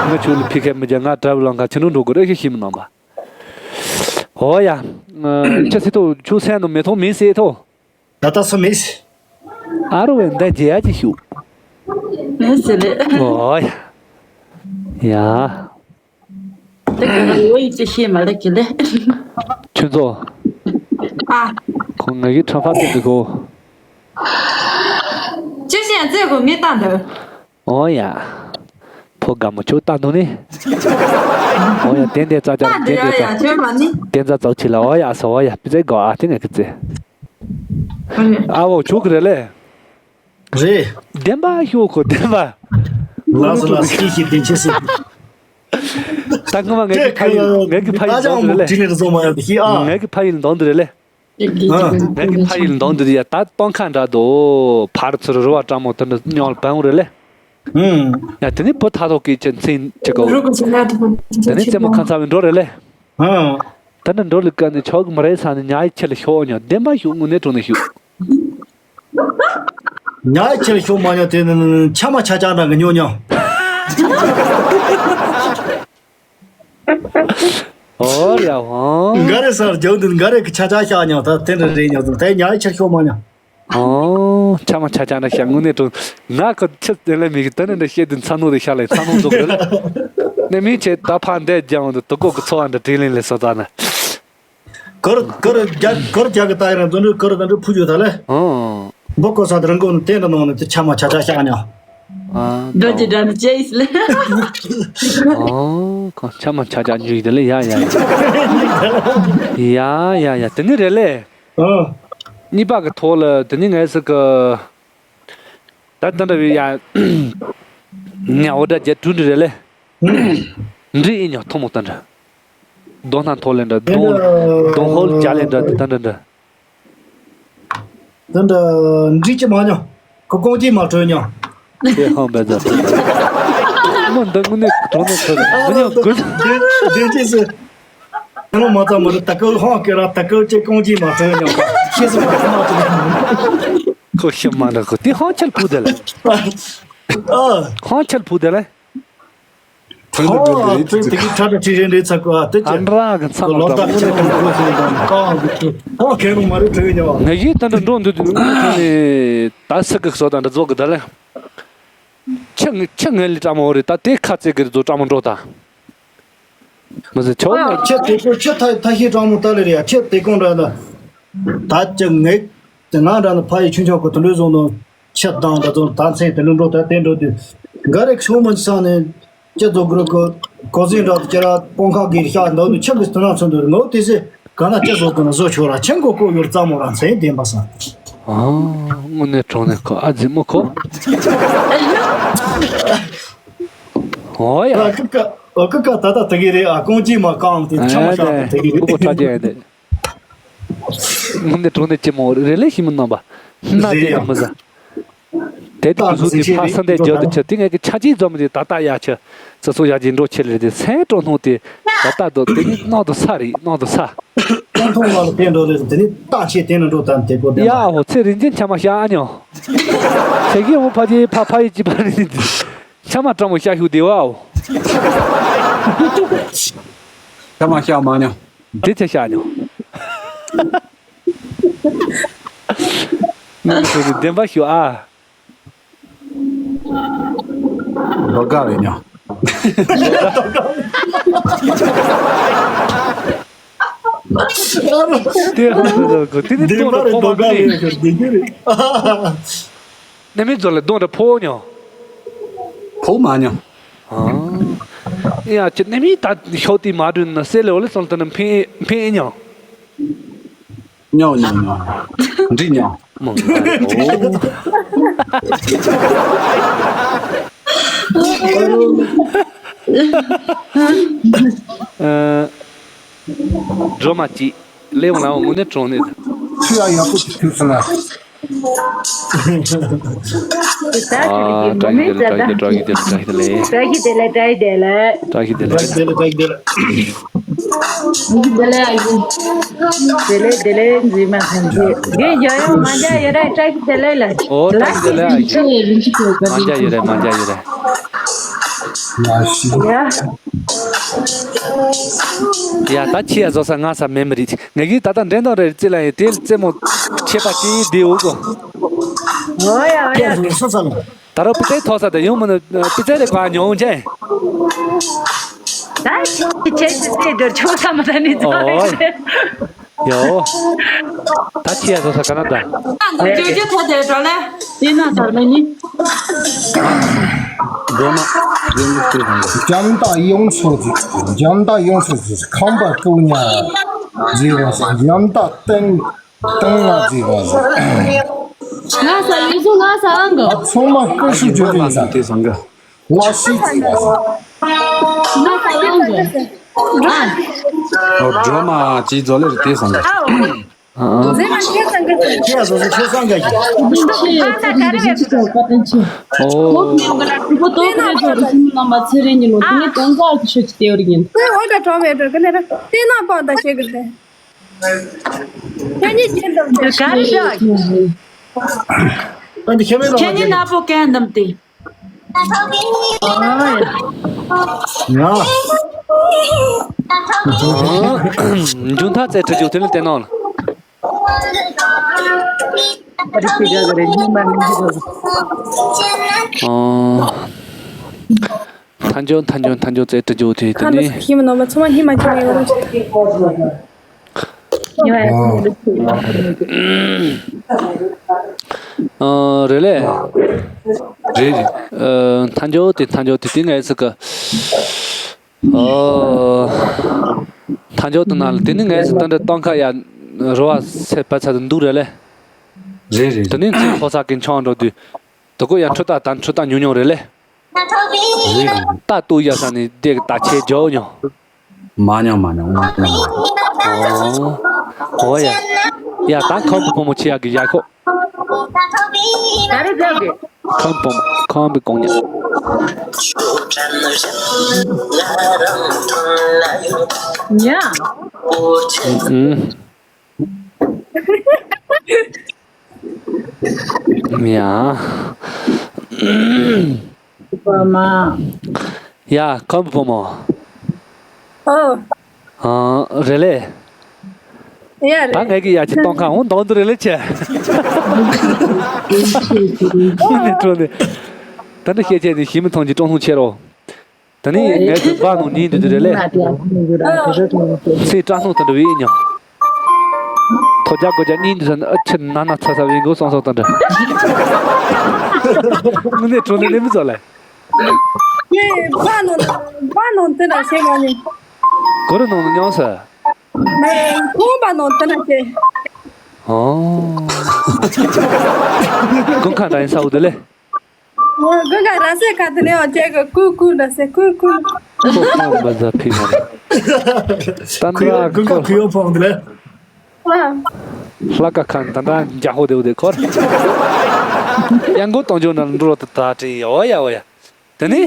ང་ཆུ་ལ་ཕི་ཁ་མི་རྒྱ་ང་དྲ་བ་ལང་ཁ་ཆི་འགྲོ་འགྲོ་དགོས་རེད་ཤི་ཤི་མི་ནང་པ། ཨོ་ཡ། ཁྱི་སི་ཐོ་ཆུ་སེ་ནོ་མེ་ཐོ་མི་སེ་ཐོ། ད་ལྟ་སུ་མེད། ཨ་རུ་བས་འདའ་རྒྱལ་ཡ་ཅི་ཤུ། ཨོ་ཡ། ཡ། དེ་ག་ལ་ཡོ་ཡི་ཅི་ཤེས་མ་ལ་གི་ལེ། ཁྱོད་ཚོ། ཨ། ཁོང་ང་གི་ཁྲ་ཕ་ཏི་འདི་གོ། ཅི་ཤེས་ཡ་ཙེ་གོ་ངས་བཏང་འདོད། ཨོ་ཡ། ཕོ་དགའ་མོ་ཁྱོད་ལྟ་འདུག་ནི། ཨོ་ཡ་དེ་འདྲའི་རྩ་ཆ་ལ་དེ་འདྲའི་རྩ། དེ་འདྲ་རྩ་ཆེ་ལ་ཨོ་ཡ་སོ་ཨོ་ཡ་པི་ཙེ་གོ་ཨ་དེ་ངས་ཀི་ཙེ། ཨ་བོ་ཆུ་གི་རེད་ལེ། རེད། བདེན་པ་ཤོག་གོ་བདེན་པ། ལགས་སོ་ལགས་སོ་ཤིག་ཤིག་བདེན་ཆེ་སི། ད་སྔོན་མ་ངས་ཀི་ཕ་ཡིན་ངས་ཀི་ཕ་ཡིན་འདང་དུ་རེད་ལེ། ངས་ཀི་ཕ་ཡིན་འདང་དུ་རེད་ལེ། ངས་ཀྱི་ཕ་ཡིས་ལ་འདང་དུ་རེད་ལེ། ཧུམ། ཡ་དེ་ནས་ཕ་ཡིས་ལ་འདང་དུ་རེད་ཡ་ད་སྟོན་ཁ་འདྲ་དོ་ཕར་ཚུར་རུ་བ་སྤྲང་མོ་དུ་འདྲ་སྙོག་ལ་བན་འོ་རེད་ལེ། ཧུམ། ཡ་དེ་ནས་བུ་ཐ་ཐོག་གི་ཅན་ཚིན་ཅི་གོ། རུ་གུ་ཆེ་ན་དུ་དེ་ནས་རྩེད་མོ་ཁ་ཚ་བའི་འགྲོ་རེད་ལེ། ཧུམ། དེ་འདྲ་འགྲོ་ལི་ཀ་ནས་ཆོག་གི་མ་རེད་ས་ནས་ཉ་ཡི་ཁྱེར་ལ་ཤོག་ཉོ་བདེན་པ་ཤོག་དངོས་གནས་དྲང་ནས་ཤོག་ཉ་ཡི་ཁྱེར་ཤོག་མ་ཉོ་དེ་ནི་ཆ་མ་ཆ་ཆ་འདྲ་གི་ཉོ་ཉོ། ཨོ་ར་ཧོ། འགའ་རེ་སར་རྒྱག་དུས་འགའ་རེ་གི་ཆ་ཆ་ཤག་ཉོ་ད་དེ་འདྲ་རེད་ཉོ་དུས་དེ་ཉ་ཡི་ཆ་ཤོག་མ་ཉོ། ཨོ་ཆ་མ་ཆ་ཆ་འདྲ་ཤག་དངོས་གནས་དྲང་ང་ཁོ་ཆི་དེ་ལས་མི་གི་དེ་འདྲ་འདྲ་བཤད་དུས་ཚ་ནོ་དེ་ཤག་ལས་ཚ་ནོ་འཛུགས་རེད་ལ། ནས་མི་ཆེ་ད་ཕ་འདས་རྒྱང་དུ་དུ་ཀོ་གི་འཚོ་བ་འདྲ་དྲིས་ལན་ལས་སོ་ད་ན། གར་གར་རྒྱ་གར་རྒྱ་གི་ད་ཡིན་ར་འདོན་འདྲི་གར་ག་འདྲི་ཕུ་ཡོད་ད་ལེ། ཨོ། འབུ་ཀོ་ས་དེ་རང་གོ་ནི་དེ་འདྲ་ནང་ནས་དེ་ཆ་མ་ཆ་ཆ་ཤག་ཉོ། ཨ། འགྲོ་ཅི་འདྲ་ནི་ཅེ་ཨིས་ལེ། ཨོ། ཁོང་ཆ་མ་ཆ་ཆ་འཇུ་ཡི་དེ་ལེ་ཡ་ཡ་ཡ། ཡ་ཡ་ཡ་དེ་ནི་རེད་ལེ། ཨོ། གཉིས་པ་གི་ཐོག་ལ་དེ་ནི་ངས་ཟིག་གི་ད་ལྟ་འདྲ་བའི་ཡ། ངས་འོ་འདྲ་རྒྱ་དྲུག་འདྲ་རེད་ལེ། འདྲི་ཨི་ཉོ་ཐོ་མོ་ད་འདྲ། གདོང་སྣ་ཐོག་ལེན་འདྲ་གདོང་གདོང་ཧོལ་རྒྱ་ལེན་འདྲ་དེ་ད་འདྲ་འདྲ། དེ་འདྲ་འགྲིག་གི་མ་མྱོང་། ཁོ་རྐང་རྗེས་མ་བྲོས་མྱོང་། དེ་ཧང་བས་ཛ། མོ་འདི་དངོས་གནས་གྲོགས་ནས་ཁོ་མི་ཉོ་དགོས། བདེ་སྐྱིད་སི། ཁྱེད་རང་མ་ཚང་མ་རེད། ད་སྐབས་ཧང་སྐད་ར་ད་སྐབས་ཅེ་རྐང་རྗེས་མ་བྲོས་མྱོང་། ཤེས་སོང་བ་ཚང་མ་བྲོས་མྱོང་། ཁོ་ཤི་མ་འདྲ་ཁོ་དེ་ཧང་ཁྱལ་ཕུ་དེ་ལ། ཨ། ཧང་ཁྱལ་ཕུ་དེ་ལ། ཐོན་ཏེ་ཧོ། འགྲོ་འདི་དེ་དེ་གི་ཁྲ་ཁྲ་ཁྲི་རེ་འདྲེ་ཚ་གོ་ཨ་དེ་ཅི། ཨ་འདྲ་གི་མཚམས་ལོ་ལ་ཏག་ཆེ་གང་གོ་ཤེས་དང་གང་གི་ཁྲི་ཧོ་ཁེ་རུ་མ་རེ་ཁྲི་ཉོ་བ། ངས་ཡིད་ད་འདྲ་འགྲོ་འདུག་དུས་ངུ་ཁོ་ནས་ད་སི་ཀི་སོ་ད་འདྲ་རྫོགས་གི་ད་ལེ། ཆི་ངི་ཆི་ངི་ལི་ཀྲ་མོ་རེ་ད་དེ་ཁ་ཙེ་གི་རྫོགས་ཀྲ་མོ་འགྲོ་ད། མི་ཟེར་ཆོག་ན། ཆི་དེ་གོ་ཆི་ཐ་ཐ་ཤི་ཀྲ་མོ་ད་ལེ་རེ་ཡ་ཆི་དེ་གོང་འདྲ་ན། ད་ཅི་ངས་དེ་ང་འདྲ་ན་ཕ་ཡི་ཆུང་ཆོག་གི་དུ་ལུས་བཟུང་དང་། ཆབ་དང་འདྲ་ཚོ་ད་མཚན་དེ་ལུ་འགྲོ་ད་དེ་འགྲོ་དུས། འགའ་རེ་ཆུང་མོ་ཚང་ནས་ཅི་ཚོ་གུ་རུ་གོ་གོ་ཟིན་འདྲ་ཅི་ར་པང་ཁ་གིར་ཤ་འདྲ་དུ་ཆབ་གི་སྟོན་ན་ཚོན་དུ་ངོ་དེ་སེ་ག་ན་ཅི་ཚོ་དུ་ན་བཟོ་ཆོག་ར་ཆེན་གོ་གོ་ཡོར་ཙམ་མོ་ར་མཚན་ལྡན་པ་ས། ཨ། དངོས་གནས་དྲང་གནས་ཁོ་ཨ་ཛི་མོ་ཁོ། ཨོ་ཡ། ཨ་ཀི་ཀ་ཨ་ཀི་ཀ་ད་ད་ད་གི་རེ་ཨ་ཀོང་ཅི་མ་ཀང་དེ་ཆ་མ་ཤ་ད་གི་རེ། ཨུ་པོ་ཁྲ་ཅན་དེ། ངུ་ནས་གྲོང་ནས་ཅི་མོ་རེ་ལེ་ཤི་མི་རྣམ་པ། སྣ་དེ་ཡང་མི་ཟ། དེ་དུས་གཟུགས་དེ་ཕ་ས་འདས་རྒྱབ་ཏུ་ཆ་དེ་ངས་ཀྱི་ཆ་ཅིག་འཛོམས་དེ་ད་ལྟ་ཡ་ཆ་ཙི་ཚོ་ཡ་གྱི་འགྲོ་ཆེ་ལེ་དེ་སེམས་སྤྲོ་སྣང་དེ་ད་ལྟ་དུ་དེ་ནི་གནང་དུ་ས་རེད་གནང་དུ་ས། ཀོང་ཐོང་ལ་ལ་བསྟན་འགྲོ་རེད་དེ་ནི་ཏང་ཆེ་དེ་ནི་འགྲོ་དམ་དེ་གོ་དེ་ཡ་ཧོ་ཚེ་རིན་ཆེན་ཆ་མ་ཤ་ཨ་ཉོ། ཚེ་གི་འོ་ཕ་ཅི་ཕ་ཕ་ཡི་ཅི་པ་རེད། ཆ་མ་སྤྲང་མོ་ཤ་ཤུ་དེ་བའོ། ཆ་མ་ཤ་མ་ཉོ། དེ་ཆ་ཤ་ཉོ། ངས་ཁྱོད་ཀྱི་བདེན་པ་ཞུ་ཨ། རྡོ་དཀར་རེད་ཉོ། དེ་ཧ་གོ་དེ་ནི་བདེན་པ་རེད། རྡོ་དཀར་རེད་ཁྱོད་བདེན་རྒྱུ་རེད། ནི་མི་ཛོ་ལ་གདོང་དྲ་ཕོ་ཉོ། ཕོ་མ་ཉོ། ཨ། ཡ་ཁྱོད་ནི་མི་ད་ཤོག་དེ་མ་བྲུན་ན་སེ་ལེ་འོ་ལེ་སོང་ལ་ད་ནི་འཕེན་འཕེན་ཉོ། ཉོ་ཉོ་ཉོ། འགྲིག་ཉོ། མང་། ཨ། སྒྲོལ་མ་གཅིག་ལེའུ་ལའོ་དངོས་གནས་གྲོང་ནས། ཆུ་ཡག་ཡག་པོ་ཅིག་ཐུག་སོང་ན། ཨ། བཀྲ་ཤིས་བདེ་ལེགས། བཀྲ་ཤིས་བདེ་ལེགས། བཀྲ་ཤིས་བདེ་ལེགས། བཀྲ་ཤིས་བདེ་ལེགས། བཀྲ་ཤིས་བདེ་ལེགས། བཀྲ་ཤིས་བདེ་ལེགས། བཀྲ་ཤིས་བདེ་ལེགས། བཀྲ་ཤིས་བདེ་ལེགས། བདེ་ལེགས། བདེ་ལེགས། འཛིན་མ་ཐམས་ཅད་དེ་ཡ་ཡང་མ་འཇའ་ཡོད་ར། བཀྲ་ཤིས་བདེ་ལེགས་ལ། ཨོ་བཀྲ་ཤིས་བདེ་ལེགས། མ་འཇའ་ཡོད་རེད། མ་འཇའ་ཡོད་རེད། ཡ། ཡ་ད་ཁྱི་ཡ་བཟོ་ས་ང་ས་མེད་མི་རིགས་ངེད་ཀྱིས་ད་ལྟ་འདྲེན་དང་རེད་རྩི་ལ་ཡིན་དེ་རྩེ་མོ་ཆད་པ་ཅི་དེ་འུ་གོ། ཨོ་ཡ་ཨོ་ཡ། ད་རོ་པི་ཙེ་ཐོག་ས་དེ་ཡོང་མི་ནི་པི་ཙེ་རེ་ག་ཉོང་ཅན། ད་ཁྱི་ཁྱི་ཁྱི་ཁྱི་དེ་ཆུང་ས་མ་ད་ནི་ཚོ་རེད། ཡོ། ད་ཁྱི་ཡ་བཟོ་ས་ག་ན་ད། ཨ་ང་ཇོ་ཇོ་ཐོ་དེ་འགྲོ་ལེ། དེ་ན་དར་མེ་ནི། སྒྲོལ་མ། རྒྱམ་དང་ཡོངས་སུ་རྫོགས། འཇམ་དང་ཡོངས་སུ་རྫོགས། ཁམས་པ་སྐུ་ཉ་རྫི་བ་ཟེར། འཇམ་དང་སྟེང་སྟེང་ང་རྫི་བ་ཟེར། ང་ས་ཡོངས་སུ་ང་ས་ཨང་གི། ཨ་ཚང་མ་སྐུ་ཞིག་བརྗོད་དེ་ཡིན་ས། དེ་སང་གི། ལ་ཤི་ཙི་བ་ཟེར། ང་ས་ཡོངས་གི། ཨོ་སྒྲོལ་མ་ཅི་ཛོ་ལེ་རེད་དེ་སང་གི། ཨ་ཨ། ཟེར་མ་ཁྱེད་སང་གི་ཁྱེད་ཡ་ཟོ་ཟོ་ཁྱེད་སང་གི་ཁྱེད་ད་ག་རེ་བས། ཨོ། ཁོ་མེད་ག་ཁོ་ཏོ་ཁོ་རེ་ཚོ་རེ་ཤི་མི་རྣམ་པ་ཚེ་རིང་གི་ལོ་དེ་ནི་དོན་དག་གི་ཆོས་ཀྱི་ལྟེ་བར་ཡིན། ཁོས་འོ་ད་གྲོང་བའི་འགྲོ་གི་ནི་ར་དེ་ན་པང་ད་བྱེད་གི་རེད། ཁྱེད་གཉིས་ཁྱེད་འདྲ་བྱེད་གི་རེད། ཁྱེད་གཉིས་ན་པོ་གན་འདམ་དེ། ང་། འཇུ་མཐའ་རྩེ་ཁྲི་བྱུང་དེ་ལ་བལྟས་ན། ཨོ། མཐའ་འཇོག་མཐའ་འཇོག་མཐའ་འཇོག་རྩེ་ཁྲི་བྱུང་དེ་དེ་ནི། ཧི་མ་ནོ་མ་ཚང་མ་ཧི་མ་ཅི་མ་ཡོད་རེད། ཨ། རེད་ལེ། རེད་རེད། ཨ། མཐའ་འཇོག་དེ་མཐའ་འཇོག་དེ་དེ་ངས་ཟེར་གི། ཨ། མཐའ་འཇོག་དེ་ན་ལ་དེ་ནི་ངས་ཟེར་ད་འདྲ་གཏོང་ཁ་ཡ་རོ་བ་སེ་པ་ཚ་དུ་འདུག་རེད་ལེ། རེད་རེད། དེ་ནི་ཚེ་ཕོ་ས་གི་འཆང་འགྲོ་དུས་དེ་ཀོ་ཡ་འཕྲུལ་རྟ་དང་འཕྲུལ་རྟ་ཉུང་ཉུང་རེད་ལེ། རེད་རེད། རྟ་གཏུག་ཡ་ས་ནི་དེ་གི་རྟ་ཆས་རྒྱོ་ཉོ། མ་ཉོ་མ་ཉོ་མ་ཉོ། ཨོ། ཨོ་ཡ། ཡ་ད་ཁམ་བུ་བུ་མོ་ཆེ་ཡ་གི་ཡ་ཁོ། ག་རེ་རྒྱག་གི། ཁམས་བུ་མོ། ཁམས་པའི་གོང་ཉ། ཉ། ཨུམ། ཡ། བུ་མོ། ཡ། ཁམས་བུ་མོ། ཨོ། ཨ། རེད་ལེ། ཡ་རེད། ད་ངས་ཀྱི་ཡ་ཆི་གཏོང་ཁ་འོང་དང་དུ་རེད་ལེ་ཆེ། ཨོ་ནི་ཀྲོ་ནི། ད་འདི་ཤེས་ཆེ་ནི་ཞི་མི་ཐང་གི་ཀྲོང་ཧུང་ཆེ་རོ། ད་ནི་ངས་ཀྱི་བ་ནང་ཉིན་དུ་དུ་རེད་ལེ། ཚེ་བཀྲ་སྣང་དུ་འདྲ་བའི་ཉོ། ཐོ་རྒྱ་གོ་རྒྱ་གཉིས་འདི་ཚོ་ཨ་ཆི་ན་ན་ཚ་ཚ་བའི་མགོ་སོང་སོང་དང་འདྲ། དངོས་གནས་གྲོ་ནས་ནས་མི་ཚོ་ལ། ངས་བ་ནང་བ་ནང་དེ་འདྲ་བྱེད་མ་ཉན། གོ་རུ་ནང་མྱོང་ས། ངས་ཁོང་བ་ནང་དེ་འདྲ་བྱེད། ཨོ། དགུན་ཁ་འདྲ་ཡིན་ས་འུ་དུ་ལེ། ཨོ། དགུན་ཁ་ར་སེ་ཁ་དེ་ནས་ཨོ་ཅེ་གི་ཀུ་ཀུ་འདྲ་སེ་ཀུ་ཀུ། ཁོ་ཁོ་མ་ཟ་ཕི་མ་རེད། ད་ཁུ་ཡོ་ནི་ཁུ་ཡོ་ཁོ་ཕོང་དེ་ལེ། ཨ། ལྷ་ཁ་ཁ་ད་ད་འཇའ་ཧོ་དེ་འུ་དེ་ཁོར། ཡང་མགོ་གཏོང་རྒྱུ་ན་འགྲོ་ད་ད་དྲི་ཡོ་ཡ་འོ་ཡ། དེ་ནི།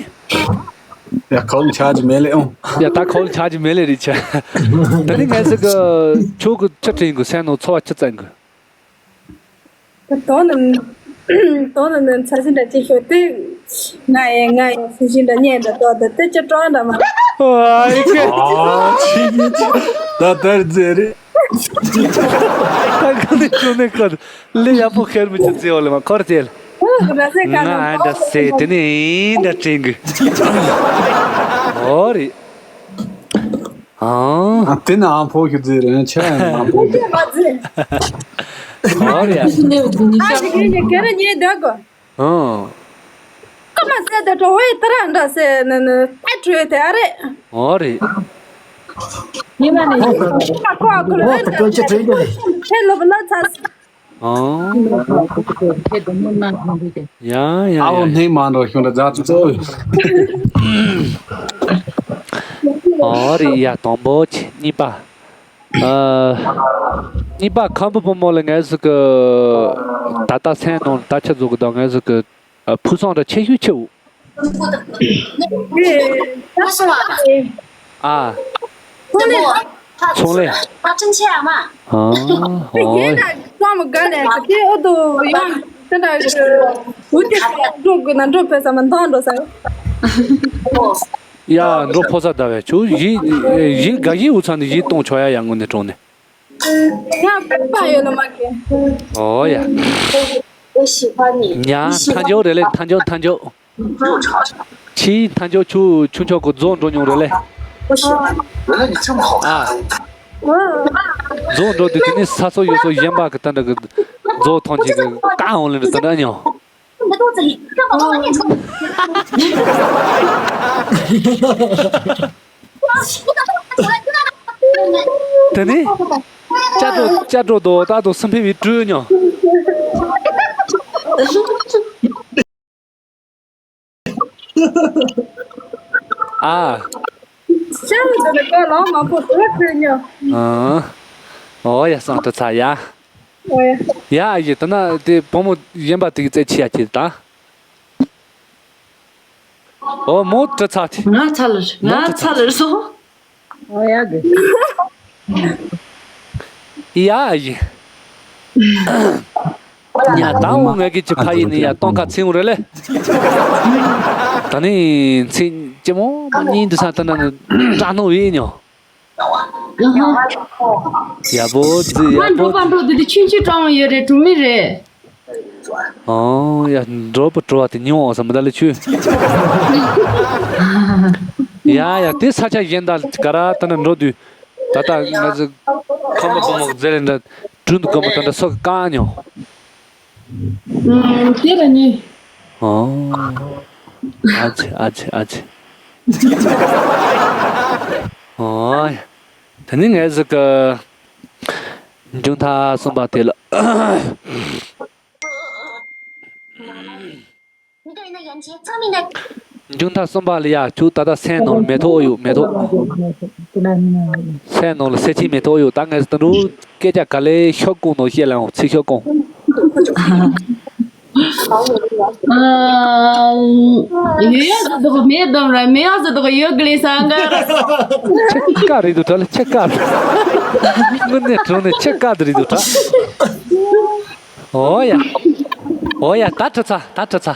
ཡ་ཁོལ་ཆ་ཇི་མེ་ལེ་ཨོ། ཡ་ད་ཁོལ་ཆ་ཇི་མེ་ལེ་རི་ཆ། དེ་ནི་ངས་ཟིག་གི་ཆོ་གི་ཆི་དྲིན་གི་སེན་ནོ་ཚོ་བ་ཆི་བཙན་གི། དོ་ནམ་དོ་ནམ་ནམ་ཚ་ཞིང་འདྲ་ཅིག་ཤོད་དེ། ང་ཡེ་ང་ཡེ་སུ་ཞིང་འདྲ་ཉེ་འདྲ་དོ་དེ་དེ་ཅི་ཀྲོང་འདྲ་མ། ཨ་ཨི་ཀེ། ད་དར་རྫས་རེད། ད་ག་ནས་ཁྱོད་ནས་ཁར་ལས་ཡག་པོ་ཁེར་མི་ཆུ་རྫས་འོ་ལེ་མ་ཁོར་རྫས་ལ། ར་སེ་ཀ་ང་ནམ་ཨ་འདྲ་སེ་དེ་ནས་ཨིན་འདྲ་དྲན་གི། ཨོ་རེད། ཨང་། ཨ་དེ་ན་ཨང་ཕོ་ཞུ་ཟེར་རེད་ཆ་ཨང་ཕོ་ཞུ། ཨོ་རེད། ཨ་ཞི་ནེ་གུ་ནི་ཨ་ཞི་ཀེ་ཉེ་ཀེ་རེ་ཉེ་དག་གོ། ཨང་། ཀ་མ་སེ་དེ་ཏོ་ཝེ་ཏ་ར་འདྲ་སེ་ནི་ནི་ཨ་ཏྲུ་ཏེ་ཨ་རེ། ཨོ་རེད། ཉི་མ་ནི་ཨ་ཁོ་ཨ་ཁོ་ལ་ཨོ་ཏ་ཏོ་ཅི་ཏྲུ་ཏེ་ལེ། ཧེ་ལོ་བ་ལ་ཚ། ཨང་། ཡ་ཡ་ཨའོ་ཡ། ནེ་མ་འགྲོ་ཤུང་འདྲ་རྫ་ཙུ་ཙོ། ཨོ་རེད་ཡ་དང་པོ་ཆེ་གཉིས་པ། ཨ། གཉིས་པ་ཁམས་པ་བུ་མོ་ལ་ངས་ཟིག་གི་ད་ལྟ་སེམས་ནང་ད་ཆ་འཛུགས་གི་ད་ངས་ཟིག་གི་ཕུགས་བསམ་འདྲ་ཆེ་ཤོས་ཆེའོ། ཨ། ཚོང་ལས། ཨ། ཨོ། ཡ་འགྲོ་ཕོ་ས་ད་བས་ཁྱོད་གཞིས་གཞིས་ག་གཞིས་འུ་ཚང་ནས་གཞིས་གཏོང་ཆོག་ཡ་ཡ་དངོས་གནས་དྲང་གནས། ང་པ་ཡོད་ལ་མ་གི། ཨོ་ཡ། ཉ་མཐའ་འཇོག་རེད་ལེ་མཐའ་འཇོག་མཐའ་འཇོག་ཕྱིའི་མཐའ་འཇོག་ཆུ་ཆུ་མཆོག་གི་རྫོང་འགྲོ་མྱོང་རེད་ལེ། ཨ། རྫོང་འགྲོ་དུས་དེ་ནི་ས་སོ་ཡོ་སོ་གཞན་པ་གི་ད་འདྲ་གི་རྫོང་ཐོན་གྱི་གི་ཀ་འོང་ལེ་འདྲ་ད་འདྲ་མྱོང་། དེ་ནི། ཅ་ཏོ་ཅ་ཏོ་དོ་ད་དོ་སུམ་ཕི་བི་ཀྲུ་ཉོ། ཨ། ཤ་མི་འདུག་ལ་ཀོ་ལོང་མང་པོ་ཟོ་ཁྲུ་ཉོ། ཨ། ཨོ་ཡ་སང་ཏོ་ཚ་ཡ། ཨོ་ཡ། ཡ་ཡི་ད་ན་དེ་བུ་མོ་གཞན་པ་དེ་གི་རྩེ་ཆི་ཡ་ཁྱེད་ད། ཨོ་མོ་ཏྲི་ཚ་ཏི། ང་ཚ་ལར་ང་ཚ་ལར་སོ། ཨོ་ཡ་གི། ཡ་ཡི། ཉ་ད་འོ་ང་གི་ཅི་ཕ་ཡི་ནི་ཡ་སྟོན་ཁ་ཚིང་རེ་ལེ། ད་ནི་ཚིང་ཅི་མོ་མ་ཉིན་དུ་ས་ད་ན་ནི་ཏྲ་ནོ་ཡི་ཉོ། ཡ་བོ་ཛི་ཡ་ང་བོ་འགྲོ་པ་འགྲོ་དེ་དེ་ཆུན་ཆུན་སྤྲང་བ་ཡོད་རེད་གྲུ་མི་རེད། ཨོ་ཡ་འགྲོ་པ་འགྲོ་བ་དེ་ཉོ་འོང་ས་མི་ད་ལ་ཆུ། ཡ་ཡ་དེ་ས་ཆ་གཞན་དག་ག་ར་ད་ན་འགྲོ་དུས་ད་ལྟ་ང་ཚོ་ཁམས་པ་བུ་མོ་ཛེ་རེ་འདྲ་གྲུ་འདུག་གམ་ད་འདྲ་སོགས་གང་ཉོ། ཨུམ། དེ་ལ་ནི། ཨོ། ཨ་ཙི་ཨ་ཙི་ཨ་ཙི། ཨོ། ད་ནི་ངས་ཟིག་གི་མཇུག་མཐའ་གསུམ་པ་དེ་ལ། མཇུག་མཐའ་གསུམ་པ་ལ་ཡ་ཁྱོད་ད་ལྟ་སེམས་ནང་ལ་མེ་ཏོག་ཡོད་མེ་ཏོག་སེམས་ནང་ལ་སེམས་ཅན་མེ་ཏོག་ཡོད་ད་ངས་ད་འགྲོ་སྐད་ཆ་ག་ལེ་ཤོག་གོང་ནང་བཤད་ལ་ཡང་ཚིག་ཤོག་གོང་། ཡོད་ཡ་ཟེར་དུ་མེད་དམ་ར། མེད་ཡ་ཟེར་དུ་ཡོད་གི་ལས་སང་ག་ར། ཆེ་ཀ་རེད་འདུག་ད་ལ། ཆེ་ཀ་རེད། དངོས་གནས་དྲང་གནས་ཆེ་ཀ་དེ་རེད་འདུག་ད། ཨོ་ཡ། ཨོ་ཡ། ད་ཁྲི་ཚ། ད་ཁྲི་ཚ།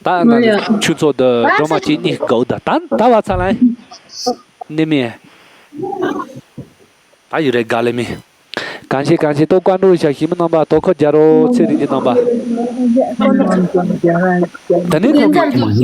ད་ན་ནི་ཆུ་ཚོད་དུ་སྒྲོལ་མ་གཅིག་གཉིས་དགའ་བོ་ད། ད་ད་བ་ཚ་ལ་ནི་མི། ད་ཡུ་རེ་ག་ལེ་མི། གང་ཤེས་གང་ཤེས་ཏོག་བཀའ་འགྲོ་ཞག་ཞིམ་རྣམ་པ་ཏོག་ཁོ་རྒྱ་རོ་ཚེ་རིང་གི་རྣམ་པ། ད་ནི་ཁོ་གི།